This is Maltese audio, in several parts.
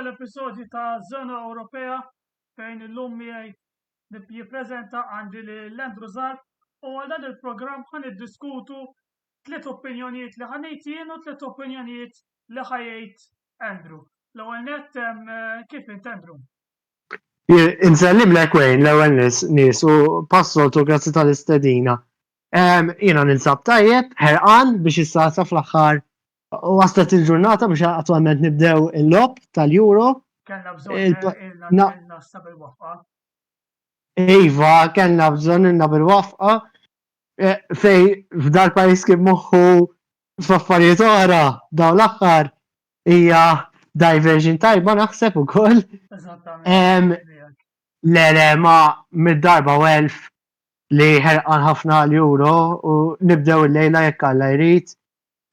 għall-ewwel episodju ta' Żona Ewropea fejn illum miegħi jippreżenta għandi lil Andrew Zarb u għal dan il-programm ħa niddiskutu tliet opinjonijiet li ħa ngħid jien u tliet opinjonijiet li ħa jgħid Andrew. L-ewwel nett kif int Andrew? Insellimlek Wayne l-ewwel nies u passoltu grazzi tal-istedina. Jiena ninsab tajjeb, ħerqan biex issa sa fl-aħħar waslet il-ġurnata biex attwalment nibdew il-logħob tal-Euro. Kellna bżonn ilna sa bil-wafqa. Iva, kellna bżonn ilna bil-wafqa eh, fej f'dal pajjiż kien moħħu f'affarijiet oħra dawn l-aħħar hija diversion tajba naħseb ukoll. Eżattament. Le le ma mid-darba u elf li ħerqan ħafna għall-Euro u nibdew illejla jekk Alla jrid,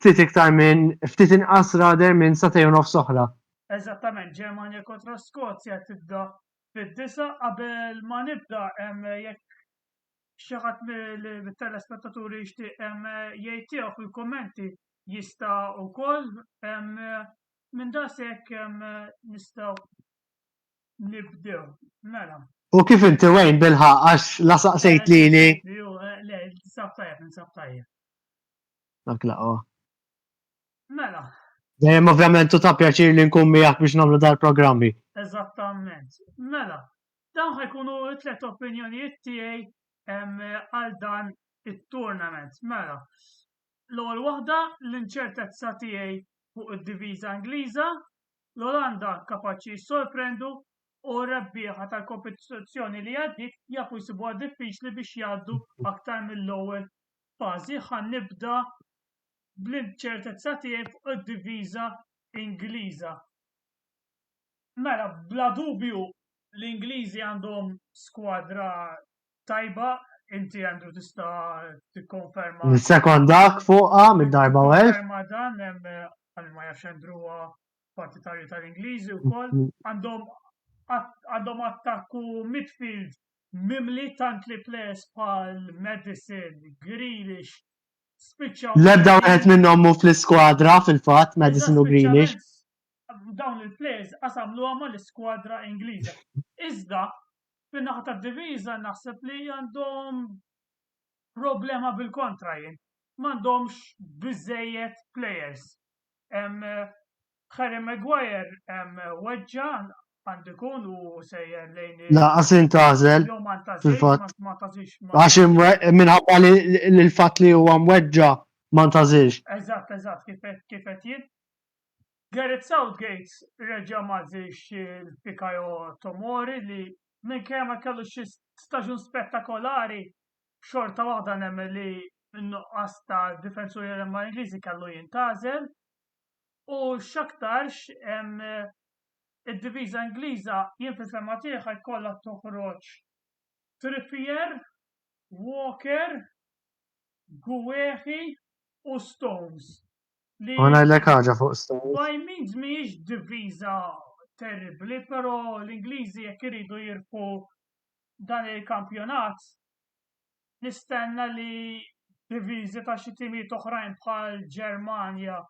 ftit iktar minn, ftit inqas rather minn sagħtejn u nofs oħra. Eżattament, Ġermanja kontra Skozja tibda fid-disgħa. Qabel ma nibda jekk xi ħadd mit-telespettaturi jixtieq jgħid tiegħu fil-kummenti jista' wkoll. Minn daqshekk nistgħu nibdew. Mela. U kif inti Wayne bilħaq għax la saqsejt lili. Le, ninsab tajjeb, ninsab tajjeb. Dak laqwa. Mela. Dejjem ovvjament u ta' pjaċir li nkun miegħek biex nagħmlu dal-programmi. Eżattament. Mela, dawn ħajkunu t-tlet opinjonijiet tiegħi għal dan it-tournament. Mela, l-ewwel waħda l-inċertezza tiegħi fuq id-diviża Ingliża, L-Olanda kapaċi jissorprendu u r-rebbieħa tal-kompetizzjoni li għaddiet jafu jsibuha diffiċli biex jgħaddu aktar mill-ewwel fażi. Ħa nibda bl-inċertezza tiegħi fuq id-diviża Ingliża. Mela, bla dubju l-Ingliżi għandhom skwadra tajba, inti Andrew tista' tikkonferma. Nissekondak fuqha mid-darba u elf. Tikkonferma dan hemm għal ma jafx Andrew huwa partitarju tal-Ingliżi wkoll. Għandhom għandhom attakku midfield mimli tant li players bħal Maddison, Grealish, spiċċaw. L-ebda wieħed minnhom mhu fl-iskwadra fil-fatt, Maddison u Grealish. Dawn il-players qasamluha mal-iskwadra Ingliża. Iżda Fin-naħa tad-diviża naħseb li għandhom problema bil-kontra jien. M'għandhomx biżejjed players. Harry Maguire weġġa għandu jkun u sejjer lejn. Laqas intgħażel. Fil-fatt. Għax minħabba li l-fatt li huwa mweġġa ma ntgħażilx. Eżatt, eżatt, kif qed jien. Gareth Southgate reġa' m'għażilx il-Fikayo Tomori li minkejja ma kellux xi staġun spettakolari xorta waħda nemmen li n-nuqqas ta' difensuri mal Ingliżi kellu jintgħażel u x'aktarx id-diviża Ingliża jien fil-fehma tiegħi ħa jkollha toħroġ Trippier, Walker, Guehi u Stones. Li U ngħidlek ħaġa fuq Stones. By means mhijiex diviża terribbli, però l-Ingliżi jekk iridu jirbħu dan il-kampjonat nistenna li diviżi ta' xi timijiet oħrajn bħal Ġermanja,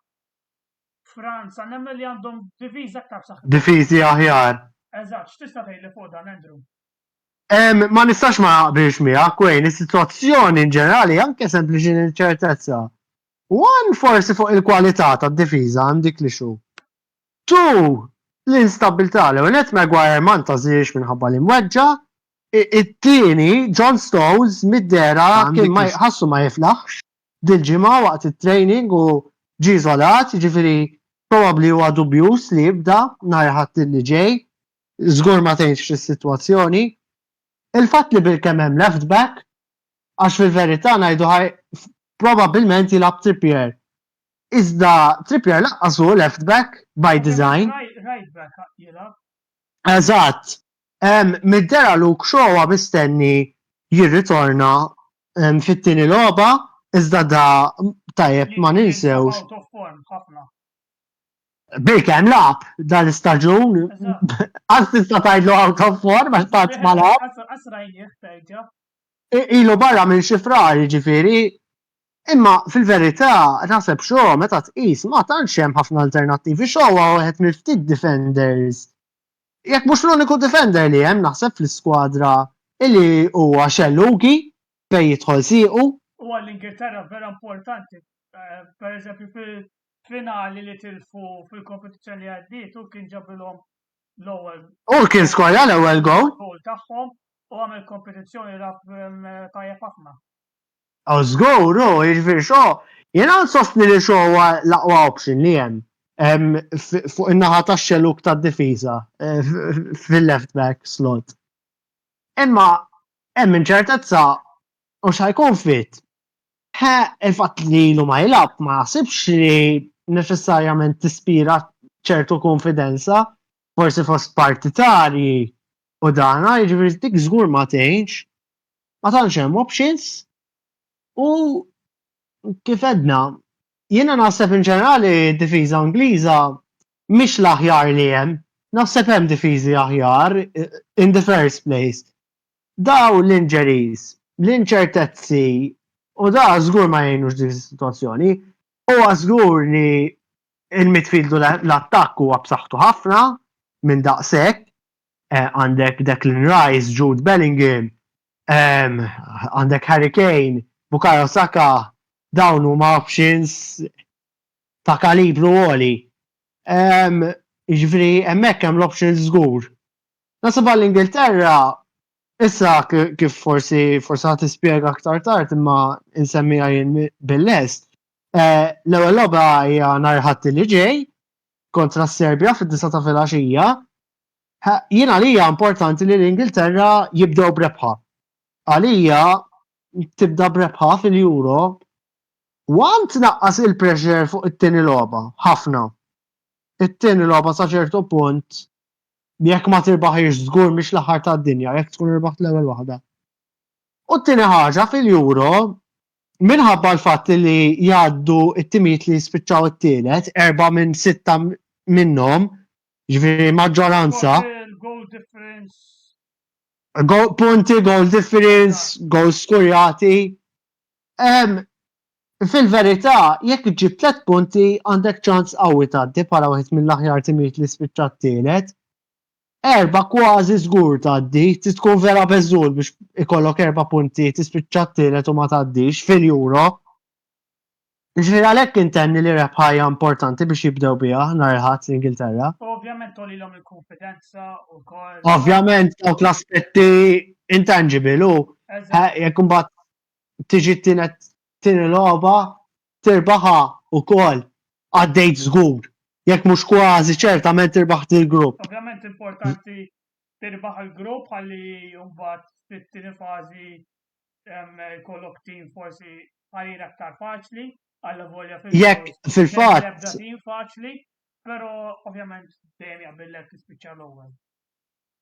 Franza, nemmen li għandhom diviża aktar b'saħħitha. Difiżi aħjar. Eżatt, x'tista' tgħidli fuq dan, Andrew? Ma nistax ma naqbilx miegħek, Wayne, is-sitwazzjoni in ġenerali anke sempliċi l-inċertezza. One forsi fuq il-kwalità tad-difiża hemm dik l-issue. Two, l-instabbiltà. L-ewwel nett Maguire ma ntgħażilx minħabba li mweġġa'. It-tieni, John Stones mid-dehra kien ma ħassu ma jiflaħx dil-ġimgħa waqt it-training u ġie iżolat, jiġifieri probabbli huwa dubjuż li jibda nhar il-Ħadd li ġej. Żgur ma tgħinx is-sitwazzjoni. Il-fatt li bilkemm hemm left back, Għax fil-verità ngħidu ħaj probabbilment jilgħab Trippier. Iżda Trippier lanqas hu left back by design. Right back jilgħab. Eżatt. Mid-dehra Luke Shaw huwa mistenni jirritorna fit-tieni logħba, iżda da tajjeb ma ninsewx. Out of form ħafna. Bilkemm lagħab dan l-istaġun. Għas tista' tgħidlu out of form għax tant ma lagħab. Qas rajnieh terġa'. Ilu barra minn xi frar, jiġifieri. Imma fil-verità naħseb Shaw meta tqis ma tantx hemm ħafna alternattivi. Shaw huwa wieħed mill-ftit defenders jekk mhux l-uniku defender li hemm naħseb fl-iskwadra illi huwa xellugi fejn jidħol siequ. U għall-Ingilterra vera importanti. Eh, per eżempju fil-finali li tilfu fil-kompetizzjoni li għaddiet u kien ġabilhom l-ewwel. U kien skorja l-ewwel goal. Goal tagħhom u għamel kompetizzjoni rab tajjeb ħafna. Oh, żgur, u jiġifieri xo, jiena nsostni li xo huwa l-aqwa option li hemm fuq in-naħa tax-xeluk tad-difiża eh, fil-left back slot. Imma hemm inċertezza u x'ħajkun fit. He, il-fatt li ilu ma jilgħab ma naħsibx li neċessarjament tispira ċertu konfidenza, forsi fost partitarji u dana, jiġifieri dik żgur ma tgħinx. Ma tantx hemm options u kif għedna, jiena naħseb in ġenerali d-difiża Ingliża mhix l-aħjar li hemm. Naħseb hemm difiżi aħjar in the first place. Daw l-injuries, l-inċertezzi u da żgur ma jgħinux dik is-sitwazzjoni. Huwa żgur li il-midfield u l-attakk huwa b'saħħtu ħafna minn daqshekk. Eh, għandek Declan Rice, Jude Bellingham, għandek Harry Kane, Bukayo Saka, dawn huma options ta' kalibru għoli. Jiġifieri hemmhekk hemm l-options żgur. Nasib għall-Ingilterra issa kif forsi forsi ħadd tispjega aktar tard imma insemmiha jien bil-lest. Eh, l-ewwel logħba hija nhar ħadd li ġej kontra s-Serbja fid-disa ta' filgħaxija. Jien għalija importanti li l-Ingilterra jibdew b'rebħa. Għalija tibda b'rebħa fil-Euro One tnaqqas il-pressure fuq it-tieni logħba, ħafna. It-tieni logħba sa ċertu punt jekk ma tirbaħiex żgur mhix l-aħħar tad-dinja jekk tkun irbaħt l-ewwel waħda. U t-tieni ħaġa fil-Euro minħabba l-fatt li jgħaddu it-timijiet li jispiċċaw it-tielet, erba' minn sitta minnhom, ġifieri maġġoranza. Goal difference. Goal, punti, goal difference, goal skurjati. Fil-verità, jekk ġib tlet punti għandek ċans qawwi tgħaddi bħala wieħed mill-aħjar timijiet li spiċċa t-tielet. Erba' kważi żgur tgħaddi, trid tkun vera beżul biex ikollok erba' punti tispiċċa t-tielet u ma tgħaddix fil-Euro. Ġifieri għalhekk intenni li rebħa hija importanti biex jibdew biha nhar il-Ħadd l-Ingilterra. Ovvjament tolilhom il-konfidenza wkoll. Ovvjament dawk l-aspetti intangible u jekk imbagħad tiġi t-tienet tieni logħba tirbaħha wkoll għaddejt żgur. Jekk mhux kważi ċertament irbaħt il-grupp. Ovvjament importanti tirbaħ il-grupp ħalli mbagħad fit-tieni fażi jkollok tim forsi ħarir aktar faċli għalla volja fil Jekk fil-fatt. Team faċli, però ovvjament dejjem jaqbillek tispiċċa l-ewwel.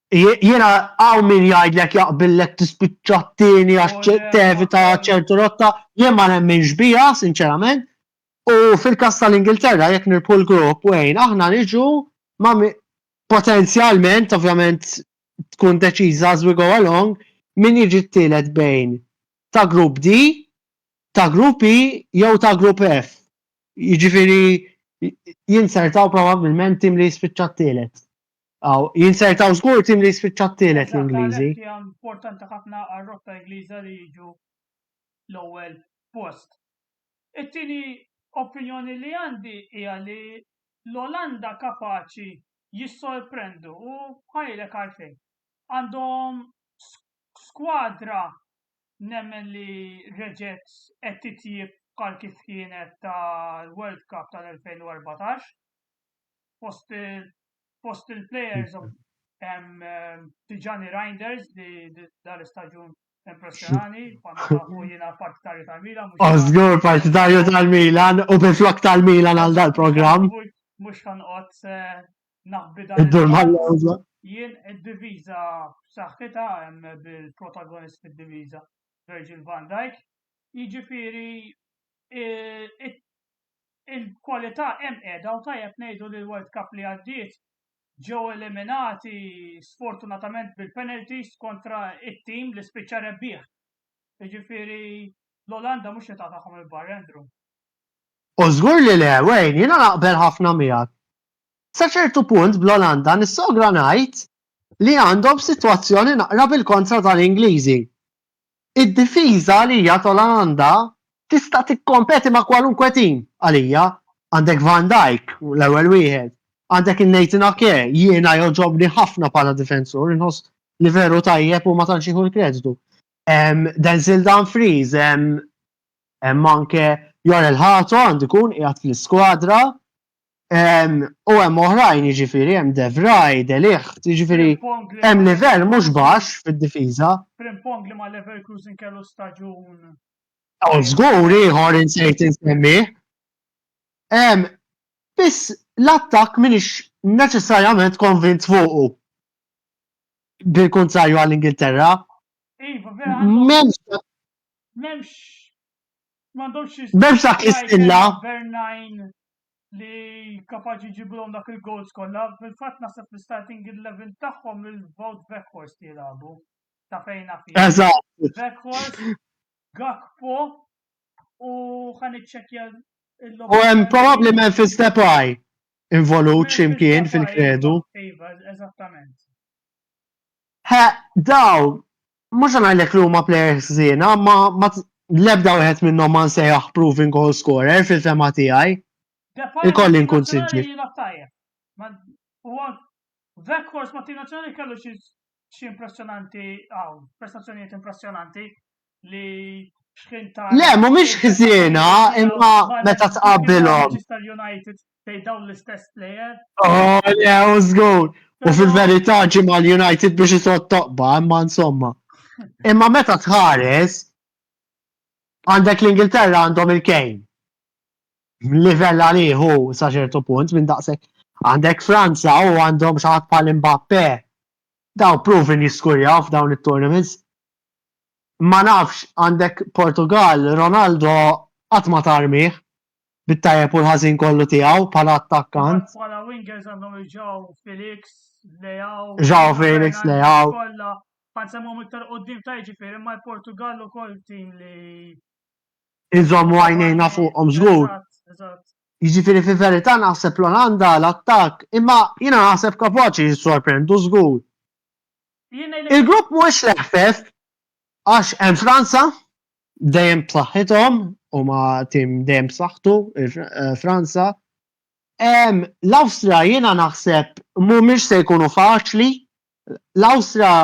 Jiena hawn min jgħidlek jaqbillek tispiċċa t-tieni għax tevita ċertu rotta, jien ma nemminx biha, sinċerament. U fil-każ tal-Ingilterra jekk nirbħu l-grupp wejn aħna niġu ma potenzjalment, ovvjament tkun deċiża as we go along, min jiġi t-tielet bejn ta' grupp D, ta' grupp E jew ta' grupp F. Jiġifieri jinsertaw probabbilment tim li jispiċċa t-tielet. Aw, jinsertaw żgur tim li jispiċċa t-tielet l-Ingliżi. Hija importanti ħafna għar-rotta Ingliża li jiġu l-ewwel post. It-tieni opinjoni li għandi hija li l-Olanda kapaċi jissorprendu u ħajlek għalfejn. Għandhom skwadra nemmen li reġgħet qed titjieb bħal kif kienet tal-World Cup tal-2014. Fost fost il-players hemm Tijani Reinders li dal-istaġun impressjonani, bħalma tafu jiena partitarju tal-Milan. Żgur partitarju tal-Milan u bil-flok tal-Milan għal dal-programm. Mhux ħanqod eh, naħbi dan. Iddur mal-lewża. Jien id-diviża b'saħħitha hemm bil-protagonist fid-diviża Virgil van Dijk. Jiġifieri il-kwalità hemm qiegħda u tajjeb ngħidu li l-World Cup li għaddiet ġew eliminati sfortunatament bil-penalties kontra it-tim li spiċċa rebbieħ. Jiġifieri. L-Olanda mhux qed tagħhom il-barra, Andrew. U żgur li le, Wayne, jiena naqbel ħafna miegħek. Sa ċertu punt bl-Olanda nissogra ngħid li għandhom sitwazzjoni naqra bil-kontra tal-Ingliżi. Id-difiża għalija tal-Olanda tista' tikkompeti ma' kwalunkwe tim għalija. Għandek Van Dijk, l-ewwel wieħed. Għandek il-Nathan Ake, jiena jogħġobni ħafna bħala difensur, inħoss li veru tajjeb u ma tantx jieħu l-kreditu. Denzel Dumfries, hemm anke Jorel Hato għandu jkun qiegħed fl-iskwadra. U hemm oħrajn jiġifieri hemm De Vrij, De Ligt, jiġifieri hemm livell mhux baxx fid-difiża. Frimpong li ma' Leverkusen kellu staġun. U żgur ieħor insejt insemmih. Biss l-attakk m'iniex neċessarjament konvint fuqu. Bil-kuntrarju għall-Ingilterra. Iva, vera. M'hemmx M'hemmx m'għandhomx M'hemmx dak l-istilla. Bernajn li kapaċi jġibulhom dak il-goals kollha. Fil-fatt naħseb fl-starting 11 tagħhom il-Wout Weghorst jilagħbu ta' fejn fi. Eżatt. Weghorst, Gakpo u ħa niċċekkja il-logħba. U hemm probabbli Memphis Depay involut x'imkien fil-kredu. Iva, eżattament. He, daw, mhux ngħidlek li huma players ħżiena, ma l-ebda wieħed minnhom ma nsejjaħ proven goal scorer fil-fema tiegħi. Ikolli nkun sinċir. Weghorst ma' tim nazzjonali kellu xi impressjonanti għaw, prestazzjonijiet impressjonanti li xħin ta' Le, mhumiex ħżiena, imma meta tqabbilhom. Manchester United tgħid dawn l-istess player. Oh, le, u żgur. U fil-verità ġie mal-United biex isod toqba, imma insomma. Imma meta tħares, għandek l-Ingilterra għandhom il-Kane. Livell għalihu sa ċertu punt minn daqshekk. Għandek Franza u għandhom xi ħadd bħal Mbappe. Daw proven jiskurjaw f'dawn it-tournaments. Ma nafx, għandek Portugal, Ronaldo qatt ma tarmih bit-tajjeb u l-ħażin kollu tiegħu bħala attakkant. Bħala wingers għandhom il-João Felix, Leao. João Felix, Leao. Kollha ħansemmuhom iktar qudiem ta' jiġifieri imma l-Portugal ukoll tim li Inżommu għajnejna fuqhom żgur. Jiġifieri fil-verità naħseb l-Olanda l-attakk, imma jiena naħseb kapaċi jissorprendu żgur. Il-grupp mhuwiex l-eħfef għax hemm Franza dejjem b'saħħithom huma tim dejjem b'saħħtu eh, Franza. L-Awstrija jiena naħseb mhumiex se jkunu faċli. L-Awstrija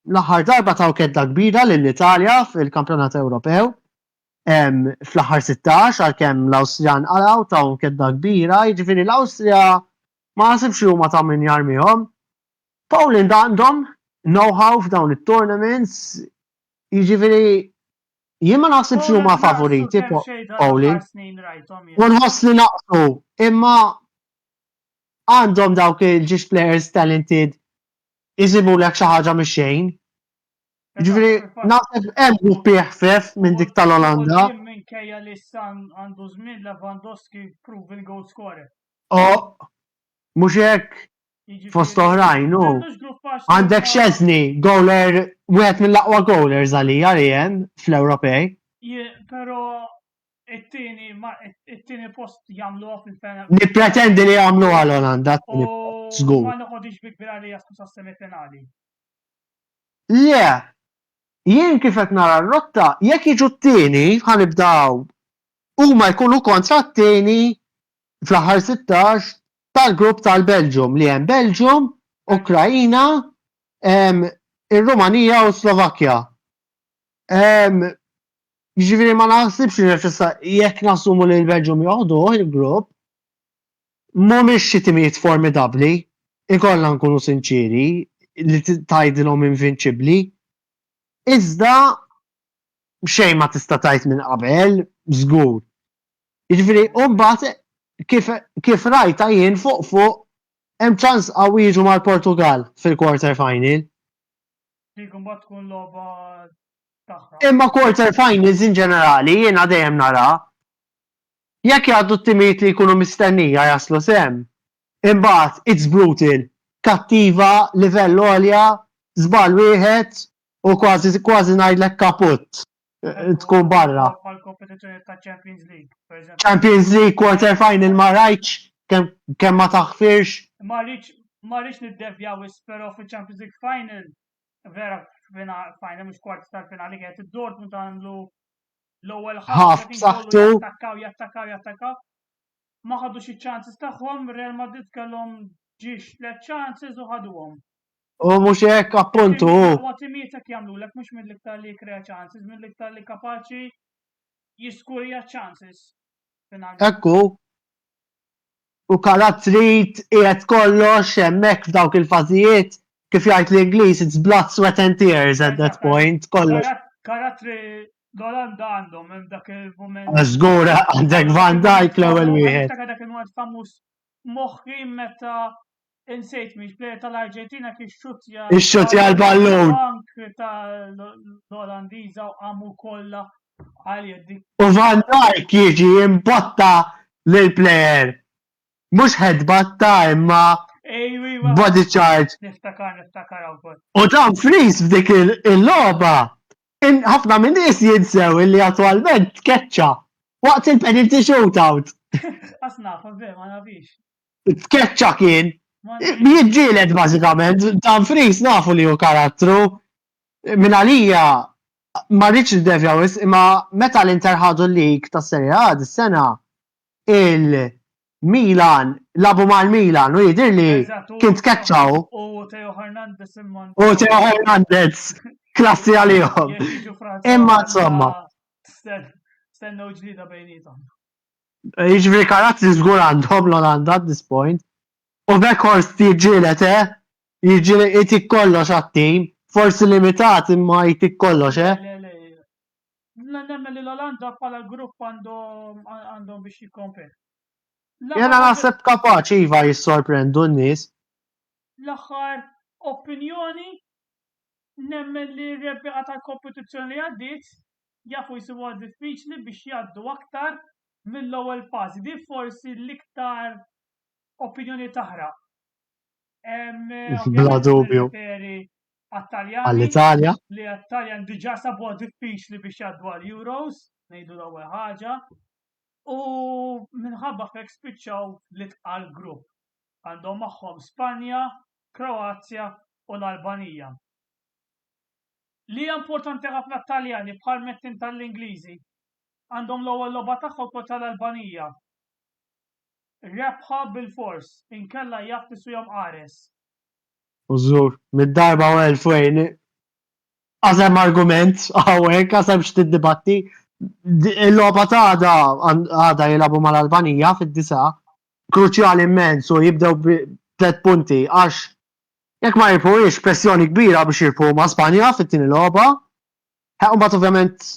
l-aħħar darba taw kedda kbira lill-Italja fil-Kampjonat Ewropew fl-aħħar 16 għalkemm l-Awstrija nqalgħu taw kedda kbira, jiġifieri l-Awstrija ma naħsibx li huma ta' min jarmihom. Poland għandhom know-how f'dawn it-tournaments, jiġifieri jien ma naħsibx li huma favoriti Poland. U nħoss li naqsu, imma għandhom dawk il-ġiex players talented iżibulek xi ħaġa mix-xejn. Ġifieri naħseb hemm gruppi eħfef minn dik tal-Olanda. Minkejja li san għandu żmien Lewandowski proven goal scorer. Oh, mhux hekk fost oħrajn, u għandek Szczesny, goaler, wieħed mill-aqwa goalers għalija li hemm fl-Ewropej. Pero it-tieni it-tieni post jagħmluha fil-final. Nippretendi li jagħmluha l-Olanda, żgur. Ma noqogħdix bi kbira li jaslu sas-semifinali. Le, jien kif qed nara r-rotta, jekk jiġu t-tieni, ħa nibda huma jkunu kontra t-tieni fl-aħħar 16 tal-grupp tal-Belġium li hemm Belġium, Ukraina, ir-Rumanija u Slovakkja. Jiġifieri ma naħsibx li neċessa jekk nassumu li l-Belġium joħduh il-grupp, mhumiex xi timijiet formidabbli, ikollna nkunu sinċieri li tgħidilhom invinċibbli. Iżda xejn ma tista' tgħid minn qabel, żgur. Jiġifieri u mbagħad kif kif rajtha jien fuq fuq hemm ċans qawwi jiġu mal-Portugal fil-quarter final. Dik imbagħad tkun logħba tagħha. Imma quarter finals in ġenerali jiena dejjem nara jekk jgħaddu t-timijiet li jkunu mistennija jaslu s'hemm, imbagħad it's brutal, kattiva, livell għolja, żball wieħed u kważi kważi ngħidlek kaputt. tkun barra. Bħal kompetizzjoni ta' Champions League, per eżempju. Champions League quarter final ma rajtx kemm ma taħfirx. Ma rridx ma rridx niddevjaw però fi Champions League final vera final mhux kwart tal-finali kienet id-Dortmund għamlu l-ewwel Half b'saħħtu. Jattakkaw, jattakkaw, jattakkaw. Ma ħadu xi chances tagħhom, Real Madrid kellhom ġiex tliet chances u ħaduhom. U mhux hekk appuntu. Huwa timijiet hekk jagħmlulek mhux mill-iktar li jkrea chances, mill-iktar li kapaċi jiskurja chances. Finalment. Ekku. U karattri qiegħed kollox hemmhekk f'dawk il-fażijiet kif jgħid l-Ingliż it's blood, sweat and tears at that point kollox. Karattri l-Olanda għandhom hemm dak il-moment. Żgur għandek Van Dijk l-ewwel wieħed. Dak dak il-moment famuż moħħi meta insejt miex player tal-Arġentina kif xutja. Ix-xutja l-ballun. Bank tal-Olandiża u qamu kollha għalija dik. U Van Dijk jiġi imbotta lil player. Mhux headbutt ta' imma Ejwi, body charge. Niftakar, niftakar ukoll. U Dumfries f'dik il-logħba ħafna minn nies jinsew illi attwalment tkeċċa waqt il-penalty shootout. Asna, fa ma nafix. Tkeċċa kien. Jiġġieled bażikament, Dumfries nafu li hu karattru. Min għalija ma rridx niddevja wisq, imma meta l-Inter ħadu l-league tas-Serie A dis-sena il-Milan lagħbu mal-Milan u jidher li kien tkeċċaw. U Theo Hernandez imma. U Theo Hernandez klassi għalihom. Imma insomma. Stennew ġlida bejnietom. Jiġifieri karattri żgur għandhom l-Olanda at this point. U Weghorst jiġġieled, eh? Jiġġieled jtik kollox għat-tim. Forsi limitat imma jtik kollox, eh? Le, le, le. Nemmen li l-Olanda bħala grupp għandhom għandhom biex jikkompetu. Jena naħseb kapaċi iva jissorprendu n-nies. L-aħħar opinjoni nemmen li r-rebbieħa tal-kompetizzjoni li għaddiet jafu jsibuha diffiċli biex jgħaddu aktar mill-ewwel fażi. Di forsi l-iktar opinjoni taħraq. Bla dubju. Għat-Taljani. Għall-Italja. Li għat-Taljan diġà sabuha diffiċli biex jgħaddu għal-Euros, ngħidu l-ewwel ħaġa. U minħabba fek spiċċaw l-itqal grupp. Għandhom magħhom Spanja, Kroazja u l-Albanija. Li hija importanti ħafna t-Taljani bħal mettin tal-Ingliżi. Għandhom l-ewwel logħba tagħhom kontra l-Albanija. Rebħa bil-fors, inkella jaf tiswihom qares. U żgur, mid-darba u 2000 għażem argument hawnhekk, għażem x'tiddibatti. Il-logħba ta' għada għada jilagħbu mal-Albanija fid-disa' kruċjali immens u jibdew bi tlet punti għax jekk ma jirbħuhiex pressjoni kbira biex jirbħu ma' Spanja fit-tieni logħba. U mbagħad ovvjament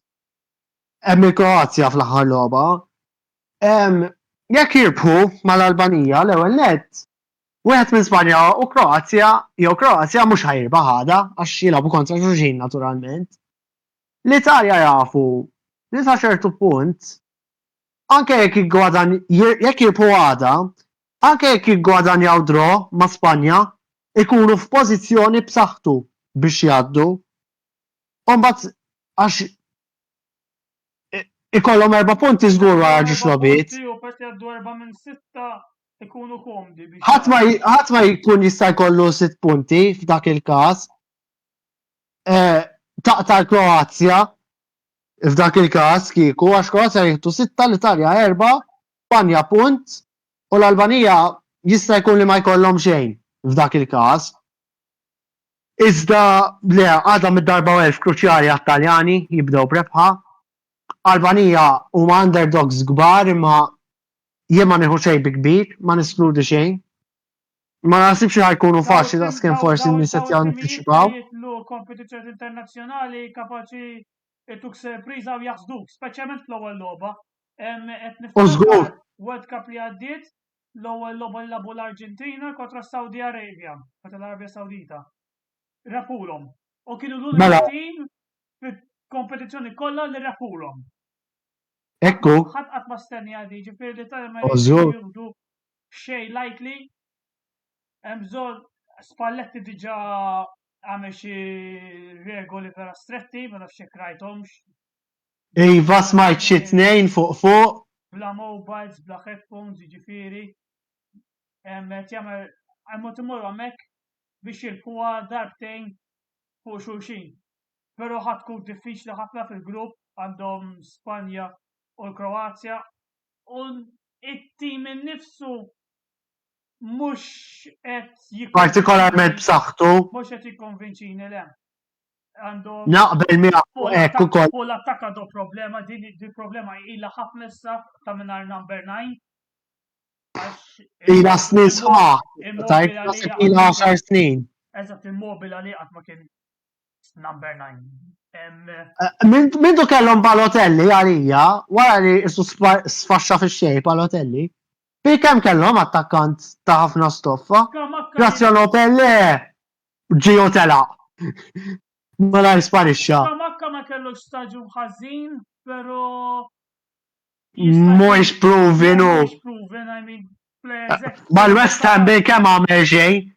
hemm il-Kroazja fl-aħħar logħba. Jekk jirbħu mal-Albanija l-ewwel nett, wieħed minn Spanja u Kroazja jew Kroazja mhux ħa jirbaħ għada għax jilagħbu kontra xulxin naturalment. L-Italja jafu li sa ċertu punt anke jekk jiggwadan jekk jirbħu għada, anke jekk jiggwadanjaw draw ma' Spanja, ikunu f'pożizzjoni b'saħħtu biex jgħaddu. U mbagħad għax ikollhom erba' punti żgur wara ġiex logħbiet. U peress li għaddu erba' minn sitta ikunu komdi biex. Ħadd ma ħadd ma jkun jista' jkollu sitt punti f'dak il-każ. Eh, taqta' l-Kroazja f'dak il-każ kieku għax Kroazja jieħdu sitta, l-Italja erba', Spanja punt u l-Albanija jista' jkun li ma jkollhom xejn f'dak il-każ. Iżda le għadha mid-darba u elf kruċjali għat-Taljani jibdew b'rebħa. Albanija huma underdogs kbar imma jien ma nieħu xejn bi kbir, ma neskludi xejn. Ma naħsibx li ħa jkunu faċli daqskemm forsi n-nies qed jantiċipaw. Jidħlu kompetizzjoni internazzjonali kapaċi jtuk sorpriża u jaħsduk, speċjalment fl-ewwel logħba. U żgur. World Cup li għaddiet, l-ewwel logħba li lagħbu l-Arġentina kontra Saudi Arabia, kontra l-Arabja Sawdita. Rebħulhom. U kienu l-unika Mela. team fil-kompetizzjoni kollha li rebħulhom. Ekku. Ħadd qatt ma stenni għadi, ġifieri l-Italja ma U żgur. jieħdu xejn lightly. Hemm bżonn Spalletti diġà għamel xi regoli vera stretti, ma nafx jekk rajthomx. Iva smajt xi tnejn fuq fuq. Bla mobiles, bla headphones, jiġifieri. Qed jagħmel qed imorru hemmhekk biex jirbħuha darbtejn fuq xulxin. Però ħa tkun diffiċli ħafna fil-grupp għandhom Spanja u l-Kroazja u it-tim innifsu mhux qed Partikolarment b'saħħtu. Mhux qed jikkonvinċini le. Għandhom Naqbel miegħek hekk ukoll. U l-attakk għandu problema, din din problema ilha ħafna issa ta' mingħajr number 9. Ilha snin sħaħ, tajt naħseb ilha 10 snin. Eżatt, Immobile li qatt ma kien number 9. Eh, mindu kellhom Balotelli għalija, wara li isu sfaxxa fix-xejn Balotelli, bil kemm kellhom attakkant ta' ħafna stoffa. Graziano Pelle ġie telaq. Mela sparixxa. Scamacca ma kellux staġun ħażin, però Mhux proven u. Mhux proven, I mean, players Mal-West Ham bil kemm għamel xejn.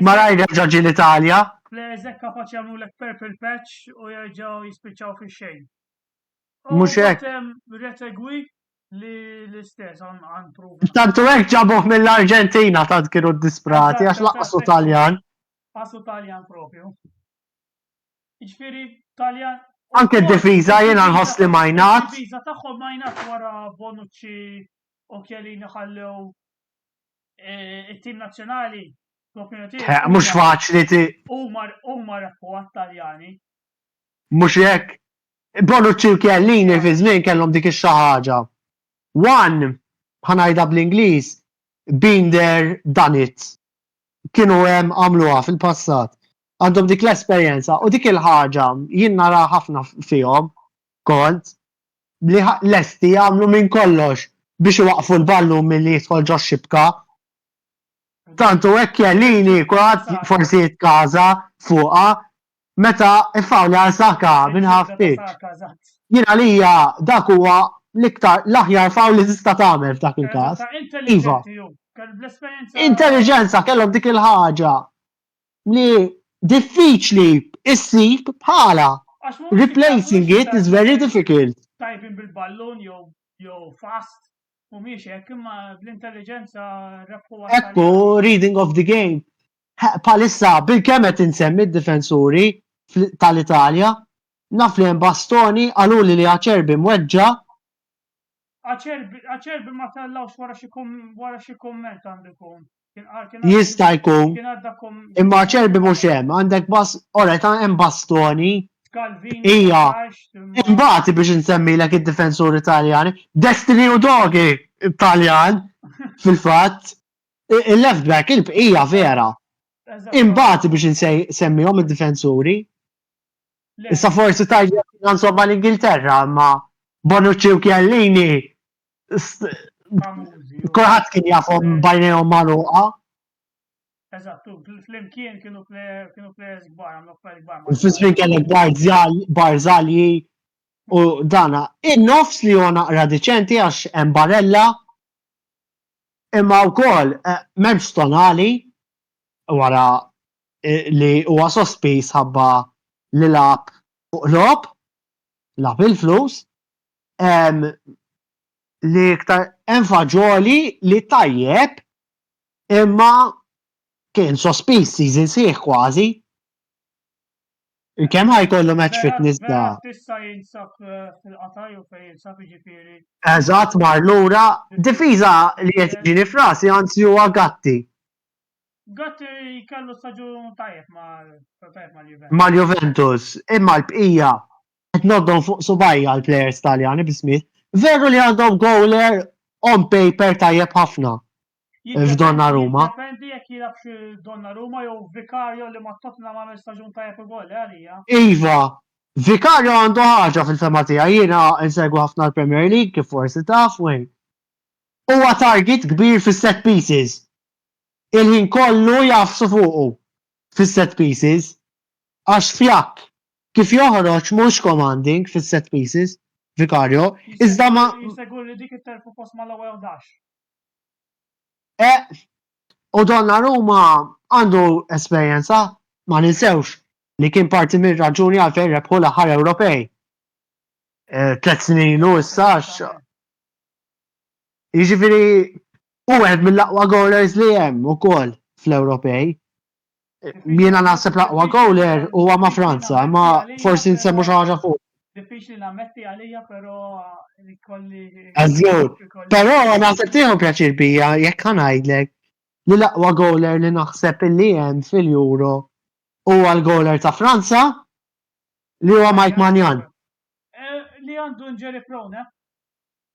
Malajr reġa' ġie l-Italja. Players hekk kapaċi jagħmlulek purple patch u jerġgħu jispiċċaw fix-xejn. Mhux hekk. Retegui li l-istess għan proven. Tantu hekk ġabuh mill-Arġentina tant kienu disprati għax laqqasu Taljan. Qasu Taljan propju. Jiġifieri Taljan. Anke d-difiża jiena nħoss li majnat. Id-difiża tagħhom majnat wara Bonucci u Chiellini ħallew eh, it-tim nazzjonali. Eh, mhux faċli ti. Huma rebħu għat-Taljani. Mhux hekk. Bonucci u Chiellini fi żmien kellhom dik ix ħaġa. One, ħa ngħidha bl-Ingliż, been there, done it. Kienu hemm għamluha fil-passat. Għandhom dik l-esperjenza u dik il-ħaġa jien nara ħafna fihom kont li lesti jagħmlu minn kollox biex iwaqqfu l-ballun milli jidħol ġox-xibka. Tant u hekk Chiellini kulħadd forsi jitkaża fuqha meta iffawla għal Saka minn half pitch. Jien għalija dak huwa l-iktar l-aħjar foul li tista' tagħmel f'dak il-każ. Iva. Intelligenza kellhom dik il-ħaġa li diffiċli issib bħala. Replacing it is very difficult. Tajbin bil-ballun jew jew fast mhumiex hekk imma bl-intelligenza rebħu. Ekku, reading of the game. Palissa bil-kemm qed insemmi d-difensuri tal-Italja, naf li hemm Bastoni qaluli li Acerbi mweġġa'. Acerbi ma tellgħux wara xi wara xi kumment għandu jkun. Jista' jkun. Imma Acerbi mhux hemm, għandek bas, alright hemm Bastoni. Ija. Imbagħad biex insemmilek id-difensuri Taljani, Destiny Udogie Taljan fil-fatt. Il-left back il-bqija vera. Imbagħad biex insemmihom id-difensuri. Issa forsi tajjeb insomma l-Ingilterra, imma Bonucci u Chiellini kulħadd kien jafhom bajnejhom magħluqa. Eżatt, flimkien kienu players kbar, għamlu affarijiet kbar. Fi żmien kellek Barzagli u dana. In-nofs li huwa naqra diċenti għax hemm Barella, Imma wkoll m'hemmx Tonali wara li huwa sospiż ħabba li lagħab fuq logħob, lagħab il-flus, li iktar hemm Fagioli li tajjeb imma kien sospiż season sħiħ kważi. Kemm ħa jkollu match fitness da? Issa jinsab eh, fil-qatar jew fejn jinsab jiġifieri. Eżatt mar lura. Difiża li qed jiġini f'rasi anzi huwa Gatti. Gatti kellu staġun tajjeb mal-Juventus. Mal-Juventus, imma l-bqija qed ngħoddhom fuq subajja l-players Taljani bismiet. Veru li għandhom goaler on paper tajjeb ħafna. f'Donnarumma. Jiddependi jekk jilgħabx Donnarumma jew Vicario li ma' Tottenham għamel staġun tajjeb ukoll eh, għalija. Iva, Vicario għandu ħaġa fil-fema tiegħi, jiena insegwi ħafna l-Premier League kif forsi taf wejn. Huwa target kbir fis-set pieces. Il-ħin kollu jagħfsu fuqu fis-set pieces għax fjakk kif joħroġ mhux commanding fis-set pieces Vicario, iżda ma. Jisegwu li dik it-telfu post mal-ewwel 11. Eh, u Donnarumma għandu esperjenza, ma ninsewx li kien parti mir-raġuni għalfejn rebħu l-aħħar Ewropej. Tlet snin ilu issa Jiġifieri hu wieħed mill-aqwa goalers li hemm ukoll fl-Ewropej. Jiena naħseb l-aqwa goaler huwa ma' Franza, imma forsi nsemmu xi ħaġa fuq. Diffiċli nammetti għalija, però kolli. Eżgur. Però naħseb tieħu pjaċir bija jekk ħa ngħidlek li l-aqwa goaler li naħseb illi hemm fil-Euro huwa l-goaler ta' Franza li huwa Mike Maignan. Eh, li għandu injury prone, eh?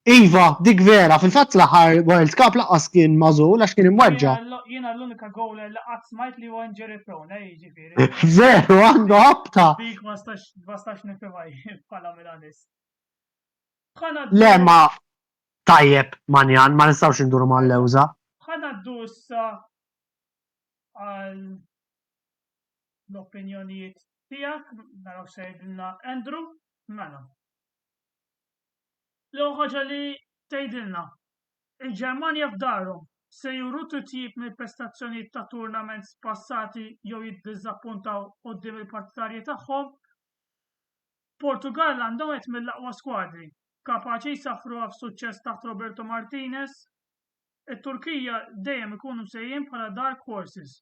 Iva, dik vera, fil-fatt l-aħħar World Cup lanqas kien magħżul għax kien imweġġa'. Jiena l-unika goaler li qatt smajt li huwa injury prone, eh, jiġifieri. Veru, għandu ħabta. Dik ma stax nifhimha bħala Milanist. Le ma tajjeb Manjan, ma nistgħux induru mal-lewża. Ħa ngħaddu issa għal l-opinjonijiet tiegħek, naraw se jgħidilna Andrew, mela. L-ewwel ħaġa li tgħidilna, il-Ġermanja f'darhom se juru titjib mill-prestazzjonijiet ta' tournaments passati jew jiddiżappuntaw quddiem il-partitarji tagħhom? Portugall għandhom wieħed mill-aqwa skwadri, kapaċi jsaffruha f'suċċess taħt Roberto Martinez? It-Turkija dejjem ikunu msejjin bħala dark horses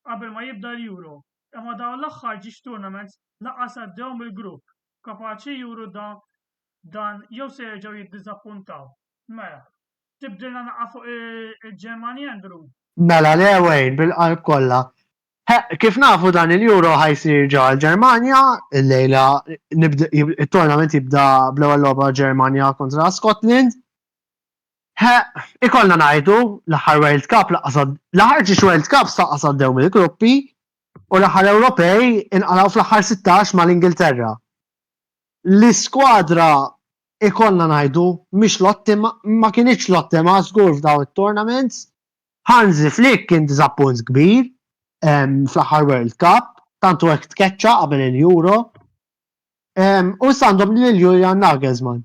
qabel ma jibda l-Euro, imma dawn l-aħħar ġiex tournaments lanqas għaddew mill-grupp. Kapaċi juru dan dan jew se jerġgħu jiddiżappuntaw? Mela, tibdilna naqra fuq il-Ġermanja, Andrew? Mela le Wayne, bil-qalb kollha. Kif nafu dan il-Euro ħa jsir ġewwa l-Ġermanja, illejla it-tournament jibda bl-ewwel logħba Ġermanja kontra Scotland. Ikollna ngħidu l-aħħar World Cup lanqas l-aħħar ġiex World Cups lanqas għaddew mill-gruppi u l-aħħar Ewropej inqalgħu fl-aħħar 16 mal-Ingilterra. L-iskwadra ikollna ngħidu mhix l-ottima, ma kinitx l-ottima żgur f'dawn it-tournaments. Hansi Flick kien diżappunt kbir fl-aħħar World Cup, tant hu hekk tkeċċa qabel il-Euro. U issa għandhom lil Julian Nagelsmann.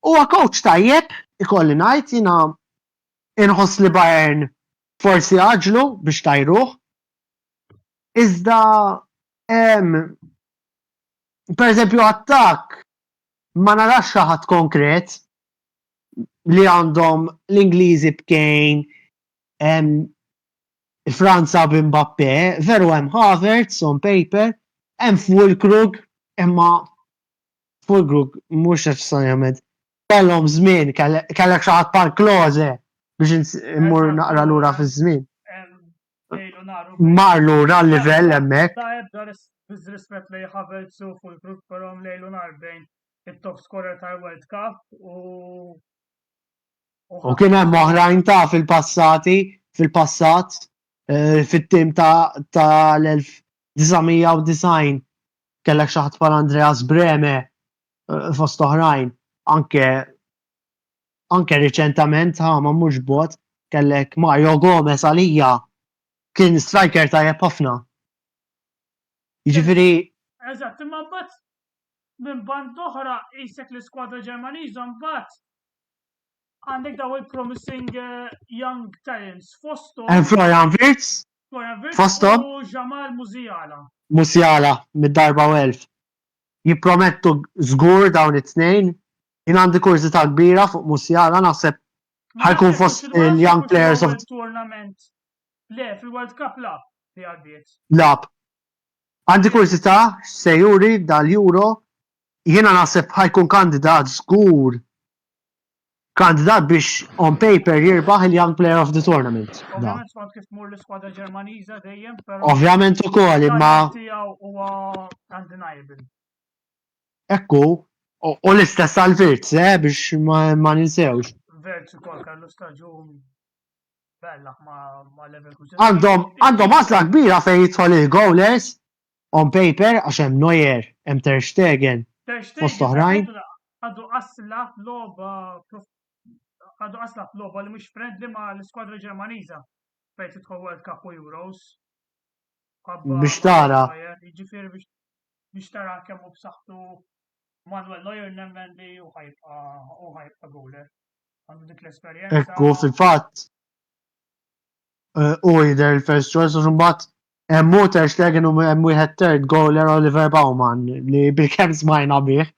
Huwa coach tajjeb, ikolli ngħid, jiena inħoss li Bayern forsi għaġlu biex tajruh. Iżda per eżempju attakk ma narax xi ħadd konkret li għandhom l-Ingliżi b'Kane, Franza b'Mbappé, veru hemm Havertz on paper, hemm Fulkrug, imma Fulkrug mhux neċessarjament kellhom żmien, kellek xi ħadd bħal Klose biex immur naqra lura fiż-żmien. Mar lura l-livell hemmhekk. Biż-rispett lejn Havertz u Fulkrug, però lejlu nar bejn it-top scorer tal-World Cup u U kien hemm oħrajn ta' fil-passati, fil-passat, eh, fit-tim ta' tal-1990 kellek xi ħadd bħal Andreas Brehme eh, fost oħrajn, anke anke riċentament ha ma mhux bot kellek Mario Gomez għalija kien striker tajjeb ħafna. Jiġifieri Eżatt, imma mbagħad minn band oħra qisek l-iskwadra Ġermaniża mbagħad għandek daw il-promising eh, young talents fosthom. Hemm Florian Wirtz. Florian Wirtz fosthom. U Jamal Musiala. Musiala mid-darba u elf. Jippromettu żgur dawn it-tnejn. Jien għandi kurżità kbira fuq Musiala naħseb ħajkun fost il-young players of tournament. Le, fil-World Cup lab li għaddiet. Lab. Għandi kurżità x'se juri dal-Euro. Jiena naħseb ħajkun kandidat żgur kandidat biex on paper jirbaħ il-Young Player of the Tournament. Ovvjament skont kif tmur l-iskwadra Ġermaniża dejjem, però Ovvjament ukoll imma tiegħu huwa undeniable. Ekku, u l-istess għal Wirtz, eh, biex ma, ma ninsewx. Wirtz ukoll kellu staġun bella ma, ma Leverkusen. Għandhom għandhom għażla kbira fejn jidħol il-goalers on paper għax hemm Neuer, hemm Ter Stegen, fost oħrajn. Għadu qasla logħba għadu qasla logħba li mhux friendly ma l-iskwadra Ġermaniża fejn tidħol World Cup u Euros. Biex tara. Jiġifieri biex biex tara kemm hu b'saħħtu Manuel Neuer nemmen li hu ħajbqa' hu ħajbqa' goaler. Għandu dik l-esperjenza. Ekku fil-fatt eh, u jidher il-first choice u mbagħad hemm hu Ter Stegen u hemm wieħed third goaler Oliver Baumann li bil-kemm smajna bih.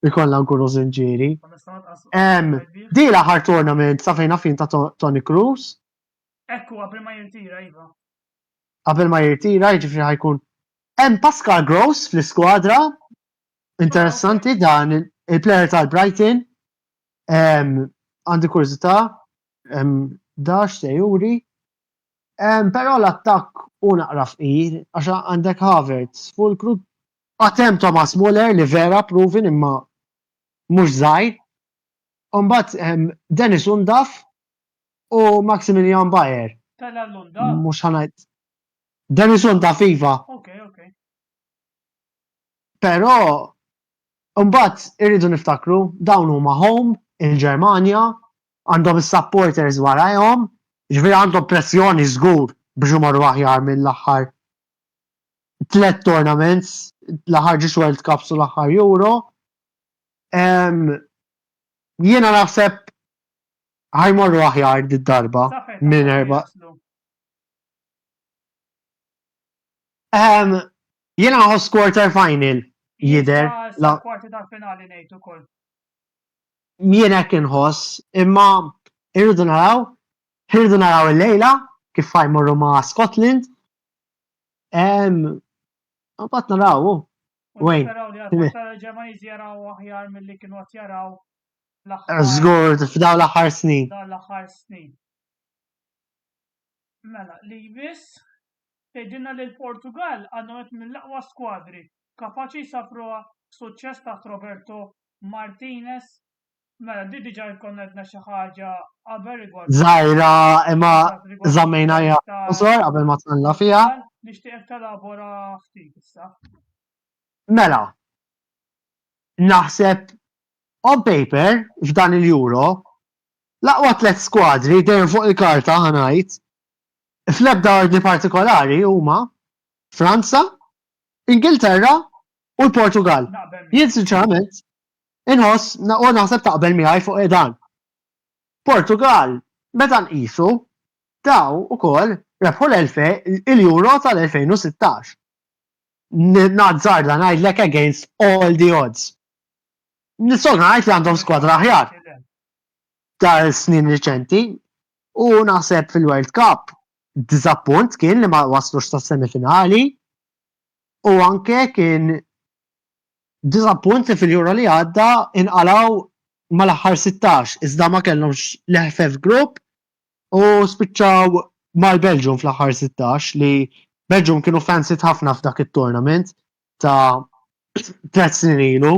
Ikollna nkunu sinċieri. Di l-aħħar tournament sa fejn naf jien ta' Toni Kroos. Ekku, qabel ma jirtira, iva. Qabel ma jirtira, jiġifieri ħa jkun. Hemm Pascal Gross fl-iskwadra. Interessanti dan il-player tal-Brighton. Għandi kurżità, da x'se juri. Però l-attakk hu naqra fqir għax għandek Havertz, Fulkrug, għad hemm Thomas Muller li vera proven imma mhux żgħir. U mbagħad hemm Dennis Undav u Maximilian Bayer. Tella l-Undav? Mhux ħa ngħid. Dennis Undav iva. Ok, ok. Però mbagħad irridu niftakru dawn huma home il-Ġermanja, għandhom is-supporters warajhom, ġifieri għandhom pressjoni żgur biex imorru aħjar mill-aħħar tlett tournaments, l-aħħar ġiex World Cups u l-aħħar Euro. Jiena naħseb ħajmorru aħjar did-darba minn erba. Jiena nħoss quarter final jidher. Kwarti tal-finali ngħid ukoll. Jien hekk inħoss, imma irridu naraw, irridu naraw il-lejla kif ħajmorru ma' Scotland. Mbagħad naraw. Wayne. Naraw li għal-Ġermaniżi jaraw aħjar milli kienu qed jaraw l-aħħar. Żgur f'dawn l-aħħar snin. Dawn l-aħħar snin. Mela, li jmiss tgħidilna li l-Portugal għandhom qed mill-aqwa skwadri kapaċi jsafruha b'suċċess taħt Roberto Martinez. Mela, di diġà konna għedna xi ħaġa qabel rigward. Żgħira imma żammejna hija qosor qabel ma tnalla fiha. Nixtieqek telabora ftit issa. Mela, naħseb on paper f'dan il-Euro l-aqwa tlett skwadri dejjem fuq il-karta ħa ngħid fl-ebda ordni partikolari huma Franza, Ingilterra u l-Portugal. Jien sinċerament inħoss u naħseb taqbel miegħi fuq dan. Portugal, meta nqisu, daw ukoll rebħu l-Euro tal-2016. Nazzarda ngħidlek against all the odds. Nistgħu ngħid li għandhom skwadra aħjar ta' snin riċenti u naħseb fil-World Cup diżappunt kien li ma waslux sa' semifinali u anke kien diżappunt li fil-Euro li għadda inqalaw mal-aħħar 16 iżda ma kellhomx l-eħfef grupp u spiċċaw mal-Belġium fl-aħħar 16 li Belġium kienu fancied ħafna f'dak it-tournament ta' tlett snin ilu.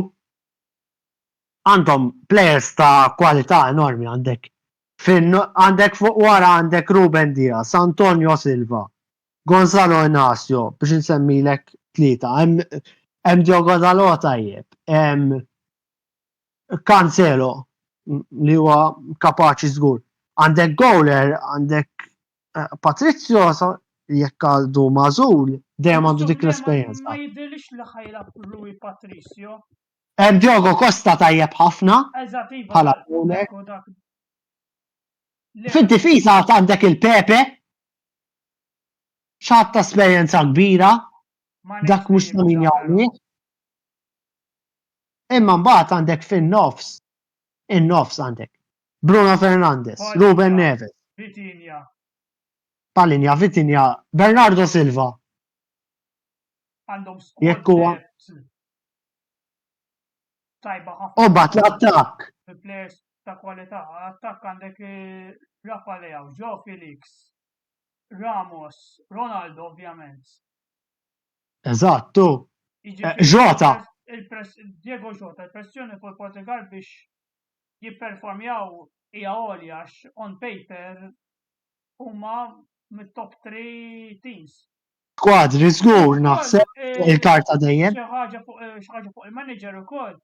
Għandhom players ta' kwalità enormi għandek fin għandek fuq wara għandek Ruben Dias, Antonio Silva, Gonzalo Inacio biex insemmilek tlieta. Hemm Diogo Dalot tajjeb, hemm Cancelo li huwa kapaċi żgur. Għandek goaler, għandek eh, Patrizio jekk għandu mażul, dejjem għandu dik l-esperjenza. Ma jidhirlix li ħajlab Rui Patricio. Hemm Diogo Costa tajjeb ħafna Eżatt, iva, bħala goaler. Fid-difiża għandek il-Pepe, xatt ta' esperjenza kbira, dak mhux ta' min jagħmlu. Imma mbagħad għandek fin-nofs, in-nofs għandek Bruno Fernandes, Ruben Neves. Vitinha. Palinja, Vitinha, Bernardo Silva. Għandhom Jekk huwa tajba ħafna. U bat l-attakk. Players ta' kwalità, attakk għandek eh, Rafa Leao, Joe Felix, Ramos, Ronaldo ovvjament. Eżattu. Eh, Jota. Diego Jota, il-pressjoni fuq il-Portugal biex jipperformjaw hija għolja għax on paper huma mit-top 3 teams. Skwadri żgur naħseb eh, il-karta dejjem. Xi ħaġa fuq eh, xi ħaġa fuq il-manager ukoll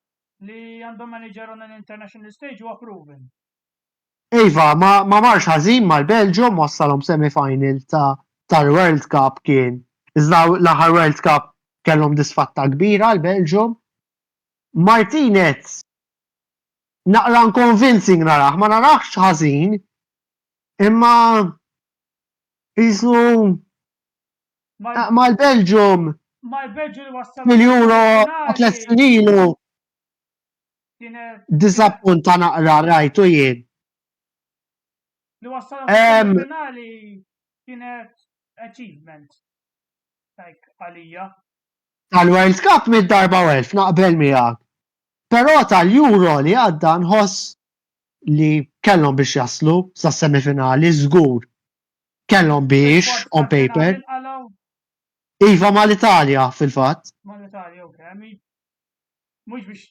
li għandhom manager on an international stage huwa proven. Iva, ma, ma marx ħażin mal-Belġium wassalhom semi-final ta' tal-World Cup kien. Iżda l-aħħar World Cup kellhom disfatta kbira l-Belġium. Martinez naqra unconvincing narah, ma narahx ħażin, imma jisu mal-Belġium Mal-Belġium li wassal mill-Euro tliet snin ilu. Kienet Diżappunta naqra rajtu jien. Li wassalhom finali kienet achievement. Like għalija. Tal-World Cup mid-darba u elf naqbel miegħek. Però tal-Euro li għadda nħoss li kellhom biex jaslu sa semifinali żgur. Kellhom biex on paper. Iva mal-Italja fil-fatt. Mal-Italja, ok. Mhux biex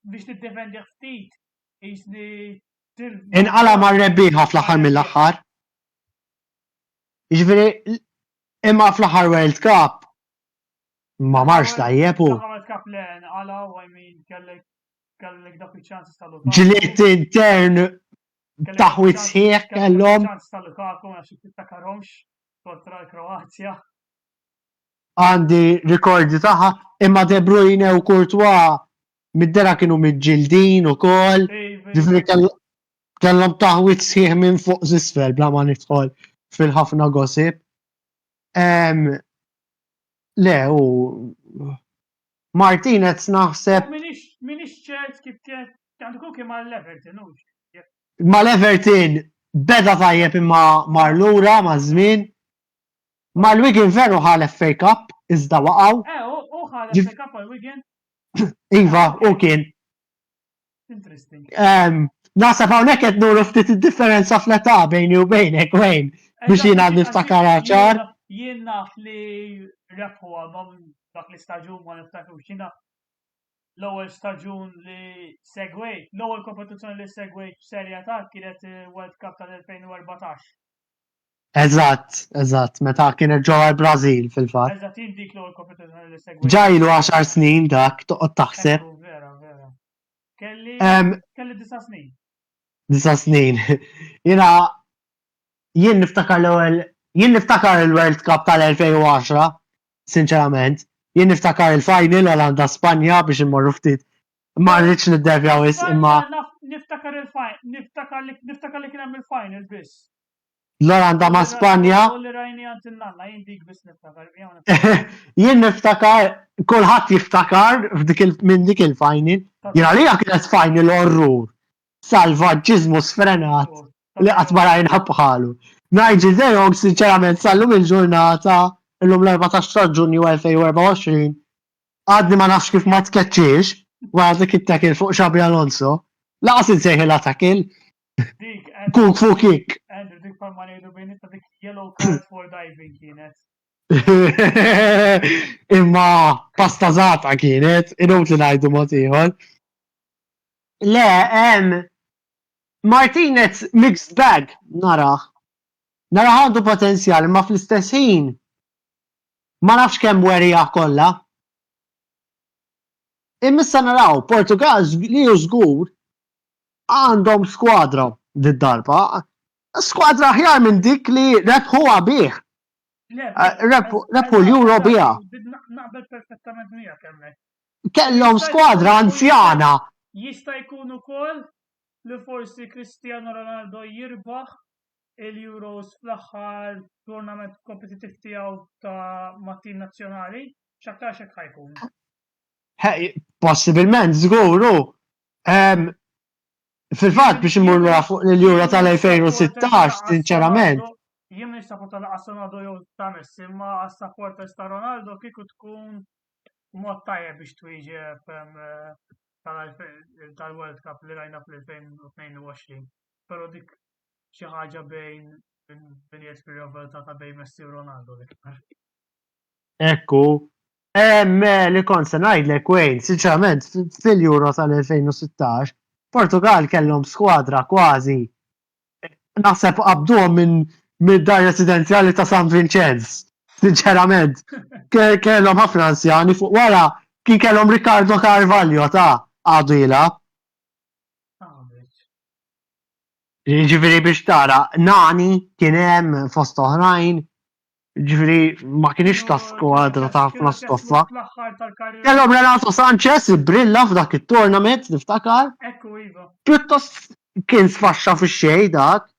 biex tiddefendi ftit jisni Inqala mar-rebbieħa fl-aħħar mill-aħħar. Jiġifieri imma fl-aħħar World Cup ma marx tajjeb u. World Cup le nqala u I mean kellek kellek dak iċ-ċansi tal Ġlied intern taħwit sħiħ kellhom. Ċans tal Lukaku ma nafx tiftakarhomx kontra l-Kroazja. Għandi rikordi tagħha imma De Bruyne u Courtois mid-dera kienu miġġildin ukoll. Ġifieri kellhom taħwit sħiħ minn fuq s'isfel bla ma nidħol fil-ħafna gossip. Le, u Martinez naħseb. Minix ċert kif kien għandu kun kien mal-Everton, Mal-Everton beda tajjeb imma mar lura maż-żmien. Mal-Wigan veru ħa l-FA Cup, iżda waqgħu. Eh, u ħa l-FA Cup għal Wigan? Iva, u kien. Interesting. Naħseb hawnhekk qed nuru ftit id-differenza fl-età bejni u bejnek, Wayne, biex jiena niftakar ċar. Jien naf li rebħu għadhom dak l-istaġun ma niftakrux. Jiena l-ewwel staġun li segwejt, l-ewwel kompetizzjoni li segwejt b'serjetà kienet World Cup tal-2014. Eżatt, eżatt, meta kienet ġewwa l-Brażil fil-fatt. Eżatt, jien dik l-ewwel kompetizzjoni li segwejt. Ġa ilu għaxar snin dak, toqgħod taħseb. Vera, vera. Kelli kelli disa' snin. Disa' snin. Jiena jien niftakar l-ewwel jien niftakar il-World Cup tal-2010, sinċerament. Jien niftakar il-final Olanda Spanja biex immorru ftit. Ma rridx niddevja wisq imma. Niftakar il-final, niftakar li niftakar li kien hemm il-final biss. L-Olanda ma' Spanja. Jien niftakar, kulħadd jiftakar minn dik il-final. Jien għalija kienet final orrur. Salvaġġiżmu sfrenat li qatt ma rajna bħalu. Nigel de Jong sinċerament sal-lum il-ġurnata illum l-14 ta' Ġunju 2024 għadni ma nafx kif ma tkeċċiex wara dik it-tackle fuq Xabi Alonso. Laqas insejħilha tackle. Dik, Kung Fu Kick. Andrew, dik palma ngħidu bejnietna dik yellow card for diving kienet. Imma pasta zata kienet, inutli ngħidu mod ieħor. Le, hemm Martinez mixed bag narah. Narah għandu potenzjal imma fl-istess ħin ma nafx kemm werija kollha. Imma issa naraw Portugal li hu żgur għandhom skwadra did-darba. Skwadra aħjar minn dik li rebħuha bih. Eh, rebħu l-Euro biha. Naqbel perfettament miegħek hemmhekk. Kellhom skwadra anzjana. Jista' jkun ukoll li forsi Cristiano Ronaldo jirbaħ il-Euros fl-aħħar tournament kompetittiv tiegħu ta' mat-tim nazzjonali, x'aktarx hekk ħajkun. Possibilment, żgur, Fil-fatt biex immur lura fuq l-Euro tal-2016, sinċerament. Jien mhix supporter laqas Ronaldo jew ta' Messi, imma għas-supporters ta' Ronaldo kieku tkun mod tajjeb biex twieġeb tal-World Cup li rajna fl-2022. Però dik xi ħaġa bejn min jgħid fir-rivaltà ta' bejn Messi u Ronaldo l-iktar. Ekku, li kont se ngħidlek Wayne, sinċerament fil-Euro tal-2016, Portugal kellhom skwadra kważi naħseb qabduhom minn mid-dar residenzjali ta' San Vincenz. Sinċerament, kellhom ħafna anzjani fuq wara kien kellhom Ricardo Carvalho ta' għadu jilgħab. Jiġifieri biex tara, Nani kien hemm fost oħrajn, Ġifieri ma kienx ta' skwadra ta' ħafna stoffa. Kellhom Renato Sanchez brilla f'dak it-tournament, niftakar. Ekku iva. Pjuttost kien sfaxxa fix-xejn dak.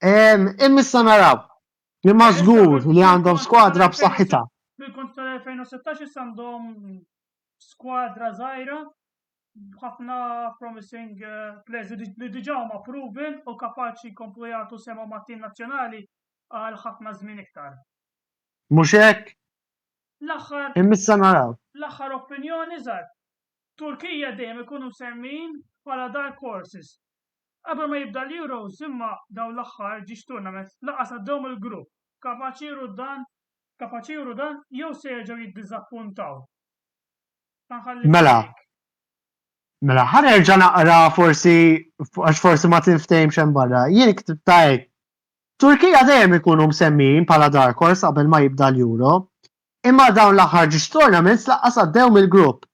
Imma naraw. Imma żgur li għandhom skwadra b'saħħitha. Bil-kont tal-2016 issa għandhom skwadra żgħira. ħafna promising eh, players li diġà huma proven u kapaċi jkomplu jagħtu sema mat-tim nazzjonali għal ħafna żmien iktar. Mhux hekk? L-aħħar Immissa naraw. L-aħħar opinjoni żgħar. Turkija dejjem ikunu msemmijin bħala dark horses. Qabel ma jibda l-Euros imma dawn l-aħħar ġiex tournament laqas għaddew mill-grupp. Kapaċi juru dan, kapaċi juru dan jew se jerġgħu jiddiżappuntaw. Mela, mela, ħa nerġa' naqra forsi għax forsi ma tinftehimx hemm barra. Jien ktibta hekk. Turkija dejjem ikunu msemmijin bħala dark horse qabel ma jibda l-Euro, imma dawn l-aħħar ġiex tournaments laqqas għaddew mill-grupp.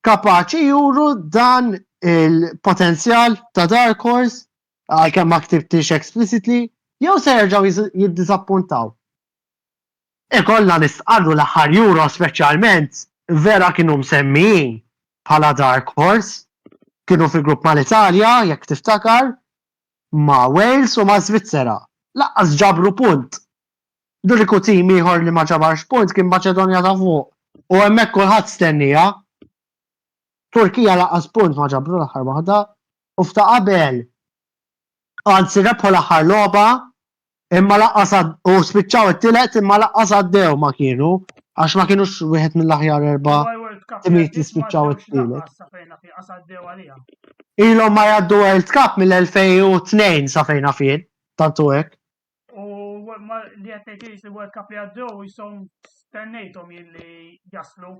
Kapaċi juru dan il-potenzjal ta' dark horse, għalkemm ma ktibtix explicitly, jew se jerġgħu jiddiżappuntaw. Ikollna nistqarru l-aħħar Euro speċjalment vera kienu msemmijin bħala dark horse, kienu fi grupp mal-Italja jekk tiftakar, ma' Wales u ma' Svizzera. Lanqas ġabru punt. L-uniku tim ieħor li ma ġabarx punt kien Maċedonja ta' Fuq u hemmhekk kulħadd stennieha. Turkija lanqas punt ma ġabru l-aħħar waħda u f'ta' qabel anzi rebħu l-aħħar logħba Imma laqqas u spiċċaw it-tielet imma laqqas għaddew ma kienu għax ma kienux wieħed mill-aħjar erba' timijiet li spiċċaw it-tielet. Ilhom ma jgħaddu World Cup mill-2002 sa fejn naf jien, tantu hekk. U li qed tgħid li World Cup li għaddew jisom stennejthom jien li jaslu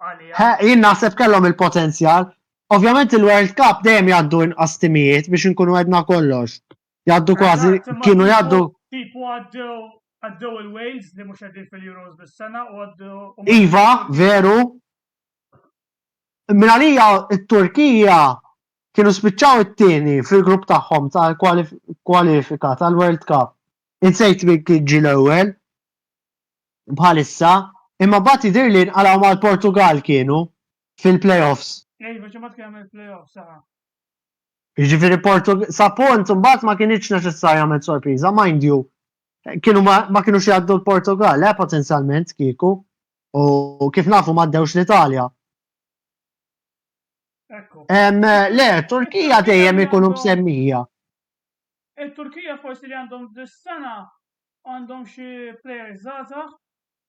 għalija. Jien naħseb kellhom il-potenzjal. Ovvjament il-World Cup dejjem jgħaddu inqas timijiet biex inkunu għedna kollox. Jgħaddu kważi, kienu jgħaddu. Tipu għaddew għaddew il-Wales li mhux qegħdin fil-Euros bis-sena u għaddew. Iva, veru. Minn għalija it-Turkija kienu spiċċaw it-tieni fil-grupp tagħhom tal-kwalifika tal-World Cup. Insejt min kien ġie l-ewwel bħalissa, imma mbagħad jidhirli nqalgħu mal-Portugal kienu fil-playoffs. Iva, ġimgħat kien hemm il-playoffs, aha. Jiġifieri Portug sa punt imbagħad ma kinitx neċessarjament sorpriża, mind you. Kienu ma, ma kinux jgħaddu l-Portugal, eh, potenzjalment kieku. U kif nafu ma għaddewx l-Italja. Ekku. Em, le, Turkija dejjem ikunu msemmija. Il-Turkija forsi li għandhom dis-sena għandhom xi players żgħażagħ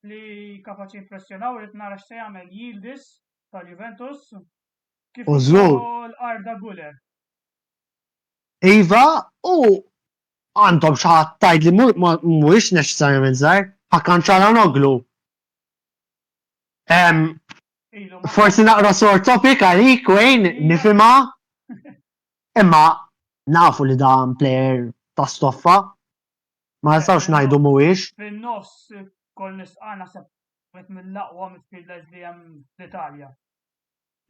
li kapaċi jimpressjonaw, irid nara x'se jagħmel Yildiz tal-Juventus. Kif U żgur. ukoll Arda Güler. Iva, u għandhom xi ħadd tgħid li mhuwiex neċessarjament żgħir, Hakan Çalhanoğlu. Forsi naqra sore topic għalik, Wayne, nifhimha. Imma nafu li dan player ta' stoffa. Ma nistgħux ngħidu mhuwiex. Fin-nofs kol nisqa' naħseb wieħed mill-aqwa midfielders li hemm fl-Italja.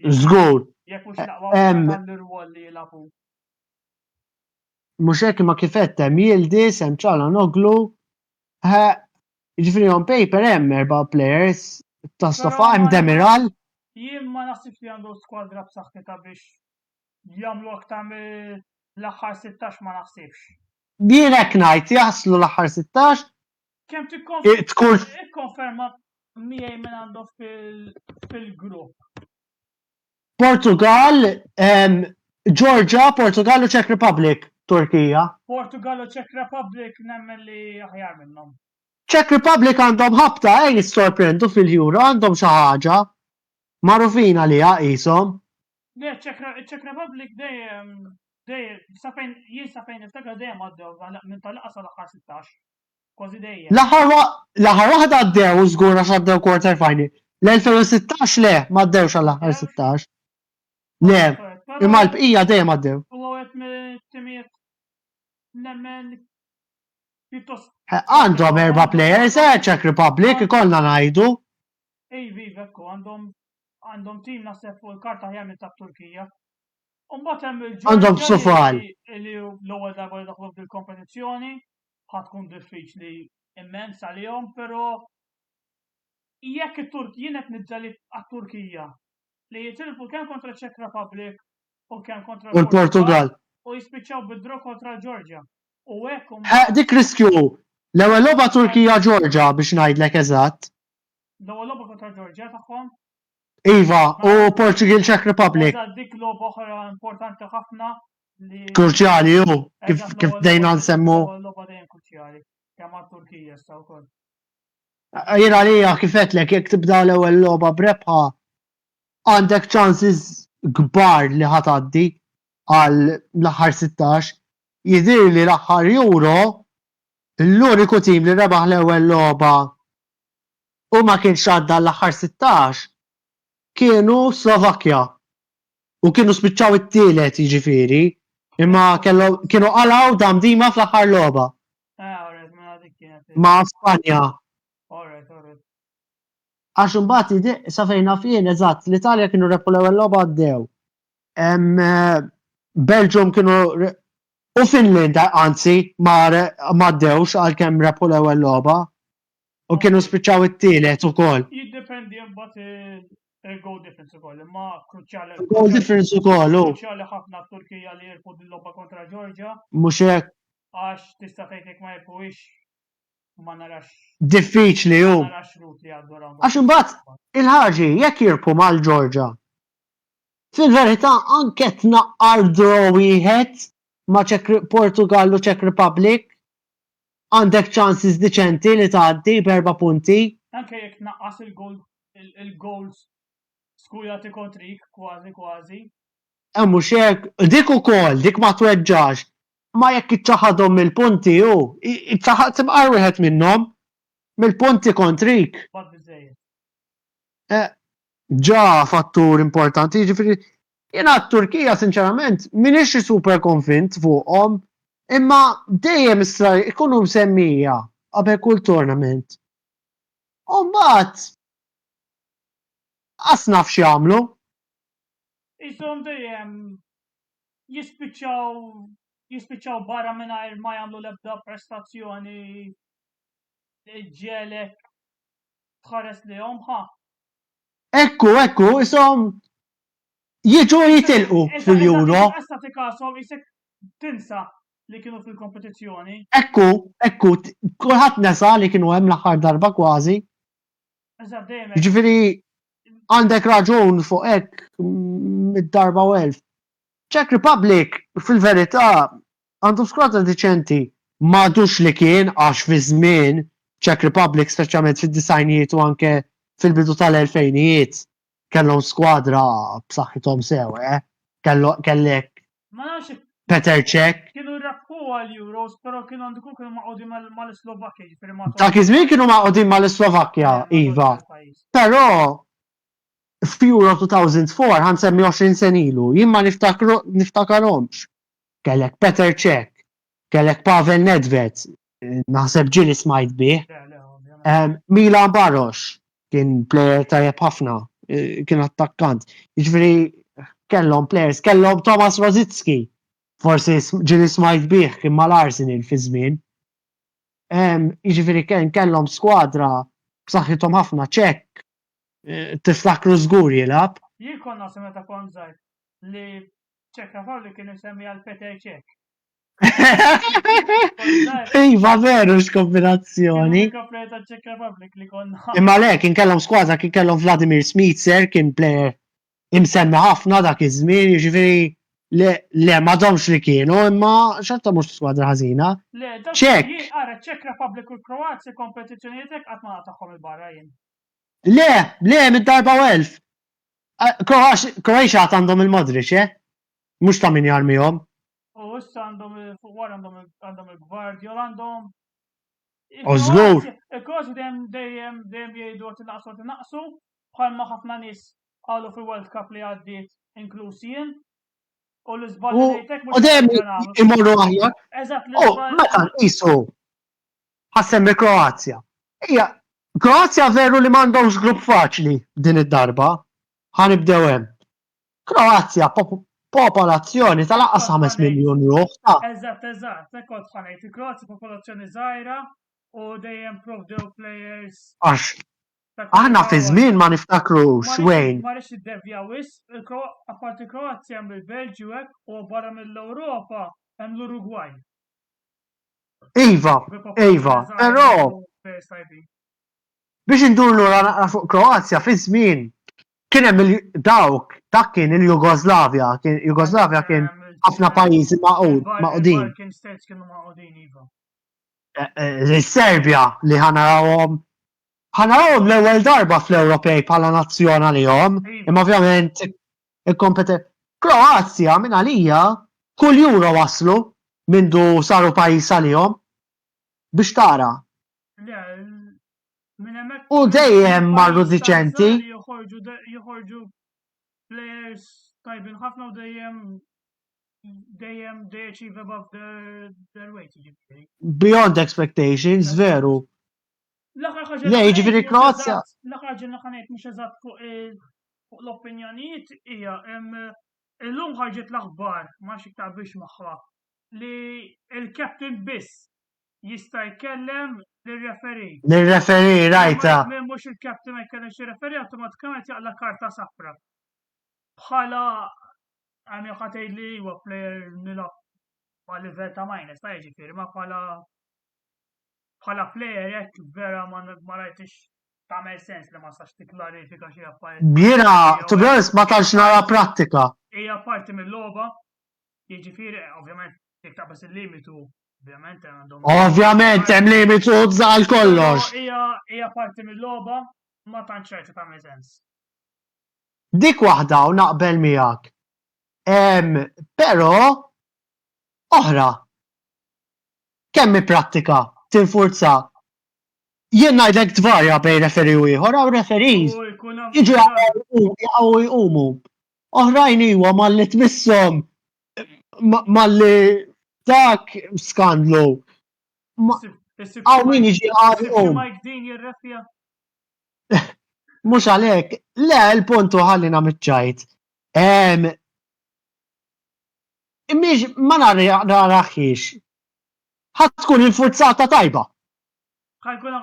Żgur. Jekk mhux l-aqwa tal-irwol li jilagħbu. Mhux hekk imma kif għedt hemm Yildiz, hemm Çalhanoğlu. Jiġifieri on paper hemm erba' players ta' stoffa, hemm Demiral. Jien ma naħsibx li għandu skwadra b'saħħitha biex jagħmlu aktar mill-aħħar 16 ma naħsibx. Jien hekk ngħid jaslu l-aħħar 16 Kemm tikkonferma miegħi minn għandu fil-grupp? Portugal, Georgia, Portugal u Czech Republic, Turkija. Portugal u Czech Republic nemmen li aħjar minnhom. Czech Republic għandhom ħabta eh jissorprendu fil-Euro għandhom xi ħaġa magħrufin għaliha qishom. Le, Czech Republic dejjem dejjem sa fejn jien sa fejn niftakar dejjem għaddew minn tal-qas għal-aħħar 16. Kważi dejjem. L-aħħar waħda għaddew u żgur għax għaddew quarter final. L-2016 le, ma għaddewx għall-aħħar 16. Le, imma l-bqija dejjem għaddew. U għet mit-timijiet nemmen pjuttost. Għandhom erba' players, eh, Czech Republic, ikollna ngħidu. Ej, ekku, għandhom għandhom tim naħseb fuq il-karta ħjar minn tat-Turkija. Umbagħad hemm il-Ġorġja Għandhom sufal. Li l-ewwel darba li daħlu fil-kompetizzjoni ħa tkun diffiċli immens għalihom, però jekk it-Turk jien qed nibża' li għat-Turkija li jitilfu kemm kontra Czech Republic u kemm kontra U l-Portugal. U jispiċċaw bid-draw kontra l-Ġorġja. U hekk Dik riskju. L-ewwel logħba Turkija Ġorġa biex ngħidlek eżatt. L-ewwel logħba kontra Ġorġja tagħhom? Iva, u Portugal Czech Republic. Eżatt, dik logħba oħra importanti ħafna li. Kruċjali hu, kif kif bdejna nsemmu. Logħba dejjem kruċjali, kemm għat-Turkija issa wkoll. Jien għalija kif għedtlek jekk tibda l-ewwel logħba b'rebħa għandek chances kbar li ħa tgħaddi għal l-aħħar 16. Jidhirli l-aħħar Euro l-uniku tim li rebaħ l-ewwel logħba u ma kienx għadda l-aħħar 16 kienu Slovakkja u kienu spiċċaw it-tielet jiġifieri imma kellhom kienu qalgħu damdima fl-aħħar logħba. Eh, alright, mela dik kienet. Ma' Spanja. Alright, alright. Għax imbagħad sa fejn naf jien eżatt l-Italja kienu rebħu l-ewwel logħba għaddew. Eh, Belgium kienu u Finland anzi ma għaddewx għalkemm rebħu l-ewwel logħba. U kienu spiċċaw it-tielet ukoll. Jiddependi mbagħad il-goal difference ukoll, imma kruċjali. Goal difference ukoll. Kruċjali ħafna Turkija li jirbħu din logħba kontra Georgia. Mhux hekk. Għax tista' tgħid jekk ma jirbħuhiex ma narax. Diffiċli hu. Ma narax rut li għaddu round. Għax imbagħad il-ħaġi jekk jirbħu mal-Georgia. Fil-verità anke tnaqqar draw wieħed ma' Portugal u Czech Republic għandek chances diċenti li tgħaddi b'erba' punti. Anke jekk tnaqqas il-goal il-goals skujati kontrik kważi kważi. Eh mhux hekk, dik ukoll, dik ma tweġġax. Ma jekk iċċaħadhom mill-punti hu, iċċaħad imqar wieħed minnhom mill-punti kontrik. Bad biżejjed. Eh, ġa fattur importanti, jiġifieri Jiena t-Turkija sinċerament m'iniex xi super konvint fuqhom, imma dejjem issa jkunu msemmija qabel kull tournament. U mbagħad qas naf x'jagħmlu. Qishom dejjem jispiċċaw jispiċċaw barra mingħajr ma jagħmlu l-ebda prestazzjoni ġelek tħares lihom ħa. Ekku, ekku, ishom jiġu jitilqu fil-Euro. Issa tikasom isek tinsa li kienu fil-kompetizzjoni. Ekku, ekku, kulħadd nesa li kienu hemm l-aħħar darba kważi. Eżatt dejjem. Ġifieri għandek raġun fuq hekk mid-darba u elf. Czech Republic fil-verità għandhom skwadra diċenti m'għadux li kien għax fi żmien Czech Republic speċjalment fid-disajnijiet u anke fil-bidu tal-elfejnijiet kellhom skwadra b'saħħithom sew, eh? Kellek Ma nafx Peter Cech. Kienu rebħu għal Euros, però kienu għandu kienu maqgħudin mal-Slovakkja, ġifieri ma. Dak iż-żmien kienu maqgħudin mal-Slovakkja, iva. Però f'Euro 2004 ħa nsemmi 20 sen ilu, jien ma niftakru niftakarhomx. Kellek Peter Cech, kellek Pavel Nedved, naħseb ġieli smajt bih. Milan Baros kien player tajjeb ħafna, eh, kien attakkant. Jiġifieri kellhom players, kellhom Thomas Rosicki, forsi ġieli smajt bih kien mal-Arsenal fi żmien. Jiġifieri kellhom skwadra b'saħħithom ħafna ċek eh, tiftakru żgur jilgħab. Jien konna meta kont żgħir li Czech Republic kien isemmi għal Peter Cech. Iva veru x'kombinazzjoni. Imma le kien kellhom skwadra kien kellhom Vladimir Smitser kien player imsemmi ħafna dak iż-żmien, jiġifieri le le m'għadhomx li kienu, imma xorta mhux skwadra ħażina. Le, dak Ara Czech Republic u Kroazja kompetizzjonijiet hekk qatt ma tagħhom il-barra jien. Le, le mid-darba u elf. Croatia għad għandhom il-Modric, eh? Mhux ta' min jarmihom. U issa għandhom fuq wara għandhom il-Gvardiol għandhom. U żgur. Il-Kroazja dejjem dejjem dejjem jgħidu qed naqsu qed naqsu bħalma ħafna nies qalu fil-World Cup li għaddiet inkluż jien. U l-iżball li ngħidlek U dejjem imorru aħjar. Eżatt U meta nqisu ħassemmi Kroazja. Hija Kroazja veru li m'għandhomx grupp faċli din id-darba. Ħanibdew hemm. Kroazja popolazzjoni tal-aqqas 5 miljun ruħ ta'. Eżatt, eżatt, hekk kont ħa ngħid. Il-Kroazja popolazzjoni żgħira u dejjem provdew players. Għax aħna fi żmien ma niftakrux Wayne. Ma rridx niddevja wisq, apparti Kroazja hemm il-Belġju hekk u barra mill-Ewropa hemm l-Urugwaj. Iva, iva, però biex indur lura naqra fuq Kroazja fi żmien. Kien hemm dawk, dak kien il-Jugoslavja, kien Jugoslavja kien ħafna pajjiżi maqudin. Kien states kienu maqudin iva. Eh, eh, Il-Serbja li ħanarawhom ħanarawhom l-ewwel darba fl-Ewropej bħala nazzjon għalihom, iva. imma ovvjament il-kompete Kroazja minn għalija kull juro waslu mindu saru pajjiż għalihom biex tara. U dejjem marru diċenti. Joħorġu players tajbin ħafna u dejjem dejjem they achieve above their, their weight. Jiġifieri. Beyond expectations, veru. L-aħħar ħaġa. Le, jiġifieri Kroazja. L-aħħar ħaġa li ħanejt mhux eżatt fuq l-opinjonijiet hija illum ħarġet l-aħbar ma xi taqbilx magħha li il-captain biss jista' jkellem lir-referee. Lir-referee, rajta. Minn mhux il-captain ma jkellimx ir-referee awtomatikament jaqla' karta safra. Bħala għamil ħatej li huwa player nilgħab ma' livell ta' minus, ta' jiġifieri ma bħala bħala player hekk vera ma rajtix tagħmel sens li ma sax tikklarifika xi affarijiet. Jiena, to be honest, ma tantx nara prattika. Hija parti mill-logħba, jiġifieri ovvjament jekk taqbeż il-limitu Ovvjament għandhom. Ovvjament hemm limitu għal kollox. Hija parti mill-logħba ma tantx rajta tagħmel sens. Dik waħda u naqbel miegħek. Però oħra. Kemm prattika tinfurza jien ngħidlek tvarja bejn referi u ieħor hawn referees jiġu jaqgħu jqumu. Oħrajn iwa malli tmisshom malli dak skandlu. Għaw min jiġi għadu. Mike Dean jirrefja. Mux għalek, le, il-puntu ħallina mitċajt. Imiex ma naraħiex. Ħadd tkun infurzata tajba.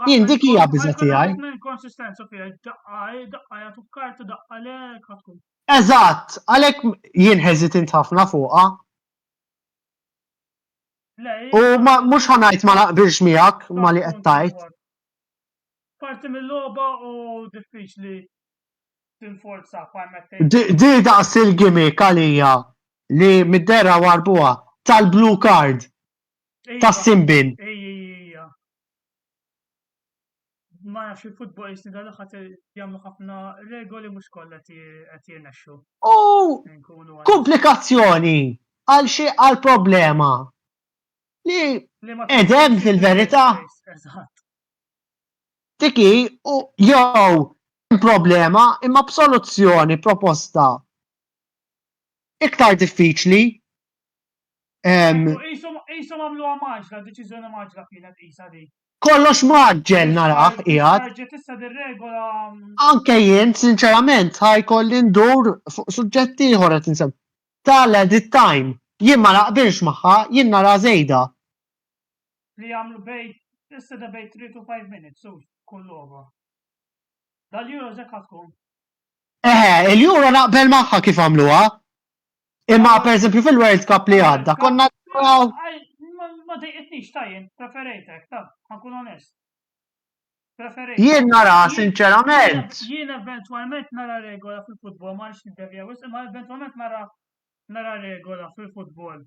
Jien dik hija biża tiegħi. Konsistenza fiha daqqa, daqqa jagħtu karta, daqqa le, tkun. Eżatt, għalhekk jien hesitant ħafna fuqha. U mhux ħa ngħid ma naqbilx miegħek ma li qed tgħid. Parti mill-logħba u diffiċli tinforza Di daqs il-gimmick għalija li mid-dera warbuha tal-blue card. Tas-simbin. Ejja. Ma nafx il-futbol jisni dal-aħħar jagħmlu ħafna regoli mhux kollha qed jirnexxu. U komplikazzjoni għal xi għal problema li edem fil-verità. Tiki u jew problema imma b'soluzzjoni proposta iktar diffiċli Isom għamlu għamaġla, deċiżjoni maġla kienet isa di. Kollox maġġel naraħ qiegħed. Issa dir-regola. Mm. Anke jien, sinċerament, ħajkolli ndur fuq suġġett ieħor qed insem. Tal-edit time. Jien ma naqbilx magħha, jien nara żejda. Li jagħmlu bej, issa da bej 3 to 5 minutes, so kull logħba. Dal-Euro zekk tkun. Eħe, il-Euro naqbel magħha kif għamluha. Imma per eżempju fil-World Cup li għadda, konna naraw. Ma dejqitnix tajjen, preferejtek, ta' ħankun onest. Preferejtek. Jien nara, sinċerament. Jien eventwalment nara regola fil-futbol, ma rix niddevja wisq, imma eventwalment nara nara regola fil-futbol.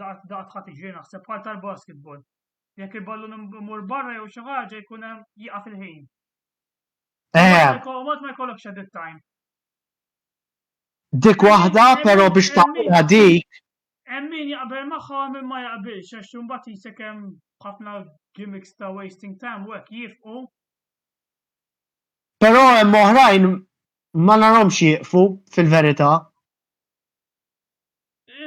Daqt daqt ħadd iġri naħseb bħal tal-basketball. Jekk il-ballun imur barra jew xi ħaġa jkun hemm jieqaf il-ħin. Eh. Ma jkollokx edit time. Dik waħda, però biex tagħmilha dik. Hemm min jaqbel magħha u min ma jaqbilx għax imbagħad jisek hemm ħafna gimmicks ta' wasting time u hekk jifqu. Però hemm oħrajn ma narhomx jieqfu fil-verità.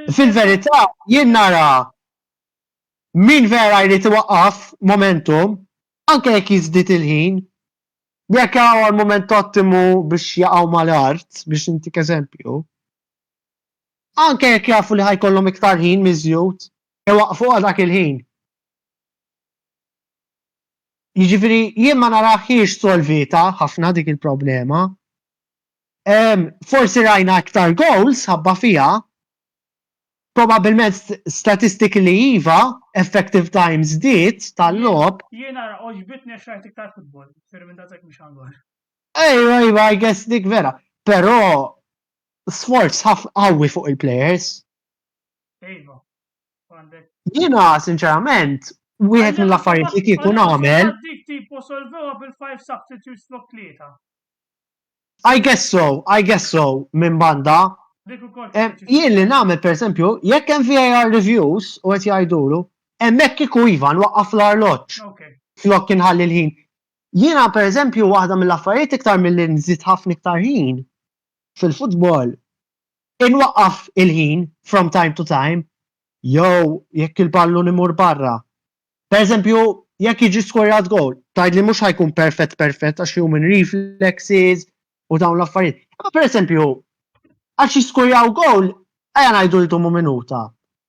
Fil-verità jien nara min vera jrid iwaqqaf momentum anke jekk jiżdied il-ħin, Jekk jaraw għal mument ottimu biex jaqgħu mal-art, biex intik eżempju, anke jekk jafu li ħajkollhom iktar ħin miżjud, iwaqqfu għal dak il-ħin. Jiġifieri jien ma naraħiex solvita ħafna dik il-problema. Forsi rajna iktar goals ħabba fiha, Probabilment statistically iva, effective time żdied tal-logħob. Jien ara għoġbitni għax rajt iktar futbol, ġifieri minn daqshekk mhux għangor. Ejwa, ejwa, I guess dik vera. Però sforz ħaf qawwi fuq il-players. Iva. Għandek. Jiena sinċerament wieħed mill-affarijiet li kieku nagħmel. Dik tipo solvewha bil-five substitutes flok tlieta. I guess so, I guess so, minn banda. Dik ukoll. Jien li nagħmel pereżempju, jekk hemm VAR reviews u qed jgħidulu, hemmhekk kieku iva nwaqqaf l-arloġġ. Flok inħalli l-ħin. Jiena pereżempju waħda mill-affarijiet iktar milli nżid ħafna iktar ħin fil-futbol, inwaqqaf il-ħin from time to time jew jekk il-ballun imur barra. Pereżempju, jekk jiġi skorjat goal, tgħidli mhux ħa jkun perfett perfett għax human reflexes u dawn l-affarijiet. Imma pereżempju, għax jiskorjaw goal, ejja ngħidu jdumu minuta.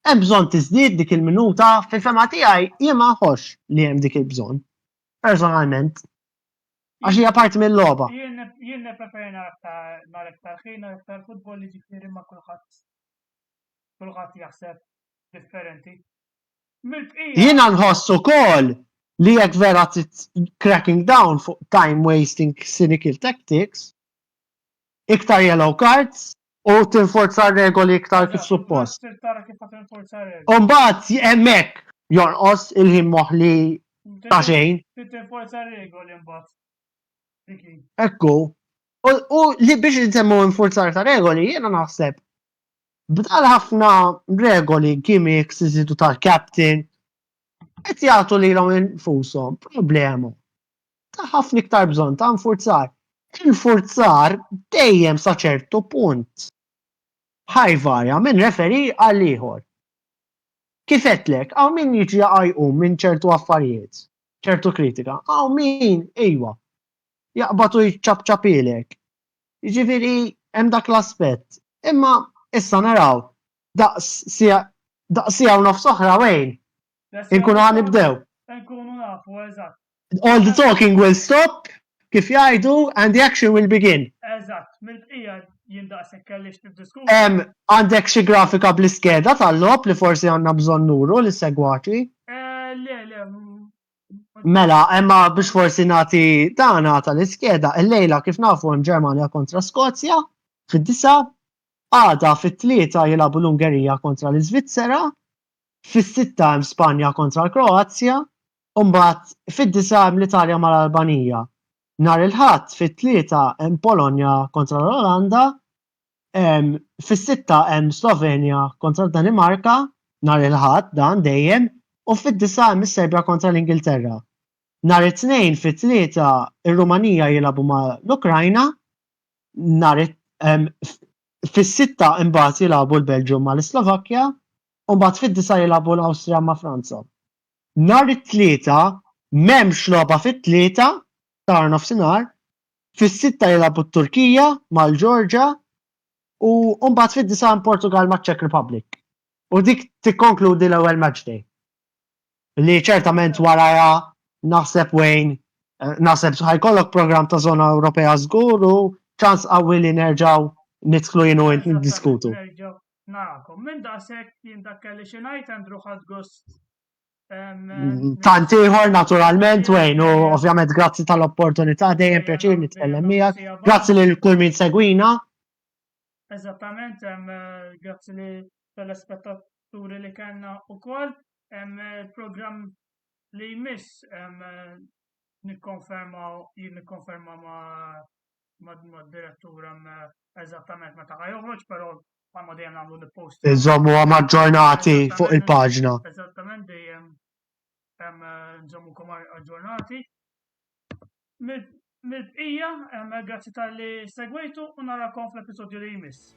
Hemm bżonn tiżdied dik il-minuta, fil-fehma tiegħi jien ma nħossx li hemm dik il-bżonn. Personalment. Għax hija parti mill-logħba. Jien nippreferi nara iktar ħin, nara iktar futbol li ġifieri ma kulħadd kulħadd jaħseb differenti. Mill-bqija. Jiena nħoss ukoll li jekk vera trid cracking down fuq time wasting cynical tactics, iktar yellow cards u tinforza regoli iktar kif suppost. Tara kif tinforza regoli. U mbagħad hemmhekk jonqos il-ħin moħli ta' xejn. Tinforza regoli mbagħad. Ekku. U li biex nsemmu infurzar ta' regoli, jiena naħseb b'dal ħafna regoli gimmicks iżidu tal-captain qed jagħtu lilhom infushom problema ta' ħafna iktar bżonn ta' infurzar. Infurzar dejjem sa ċertu punt. Ħa jvarja minn referee għal ieħor. Kif għedtlek, hawn min jiġi jaqa' jqum minn ċertu affarijiet, ċertu kritika, hawn min iwa, jaqbad u jċapċapilek. Jiġifieri hemm dak l-aspett. Imma issa naraw daqs siegħa daqs siegħa u nofs oħra Wayne, inkunu ħa nibdew. Nkunu nafu, eżatt. All the talking will stop, kif jgħidu, and the action will begin. Eżatt, mill-bqija jien daqshekk kellix niddiskuti. Għandek xi grafika bl-iskeda tal-logħob li forsi għandna bżonn nuru lis-segwaċi? Eh, le, le. Mela, imma biex forsi nagħti dana tal-iskeda, illejla kif nafu hemm Ġermanja kontra Skozja fid-disa, għada fit-tlieta jilagħbu l-Ungerija kontra l-Iżvizzera, fis-sitta hemm Spanja kontra l-Kroazja, U mbagħad fid-disgħa hemm l-Italja mal-Albanija. Nhar il-Ħadd fit-tlieta hemm Polonja kontra l-Olanda, fis-sitta hemm Slovenja kontra d-Danimarka, nhar il-Ħadd dan dejjem, u fid-disgħa hemm is-Serbja kontra l-Ingilterra. Nhar it-Tnejn fit-tlieta r-Rumanija jilagħbu ma' l-Ukrajna, nhar fis-sitta imbagħad jilagħbu l-Belġju mal-Islovakkja, u mbagħad fid-disgħa jilagħbu l-Awstrija ma' Franza. Nhar it-Tlieta m'hemmx logħba fit-tlieta ta' waranofsinhar, fis-sitta jilagħbu t-Turkija mal-Ġorġa u mbagħad fid-disgħa hemm Portugal maċ-Czech Republic. U dik tikkonkludi l-ewwel match day. Li ċertament warajha naħseb Wayne naħseb ħa jkollok programm ta' żona Ewropea żgur u ċans qawwi li nerġgħu nidħlu jien u int niddiskutu. Narakom. Minn daqshekk jien dak kelli xi ngħid Andrew ħadd gost. Mm, tant ieħor naturalment Wayne u ovvjament grazzi tal-opportunità dejjem pjaċir nitkellem miegħek. Grazzi lil kull min segwina. Eżattament, eh, grazzi li telespettaturi li kellna ukoll. Il-programm li jmiss eh, nikkonferma jien nikkonferma ma' mad-direttur hemm eżattament meta ħa joħroġ, però bħalma dejjem nagħmlu nippost. Iżommu aġġornati fuq il-paġna. Eżattament dejjem hemm nżommukom aġġornati. Mill-bqija, grazzi tal-li segwejtu u narakom fl-episodju li jmiss.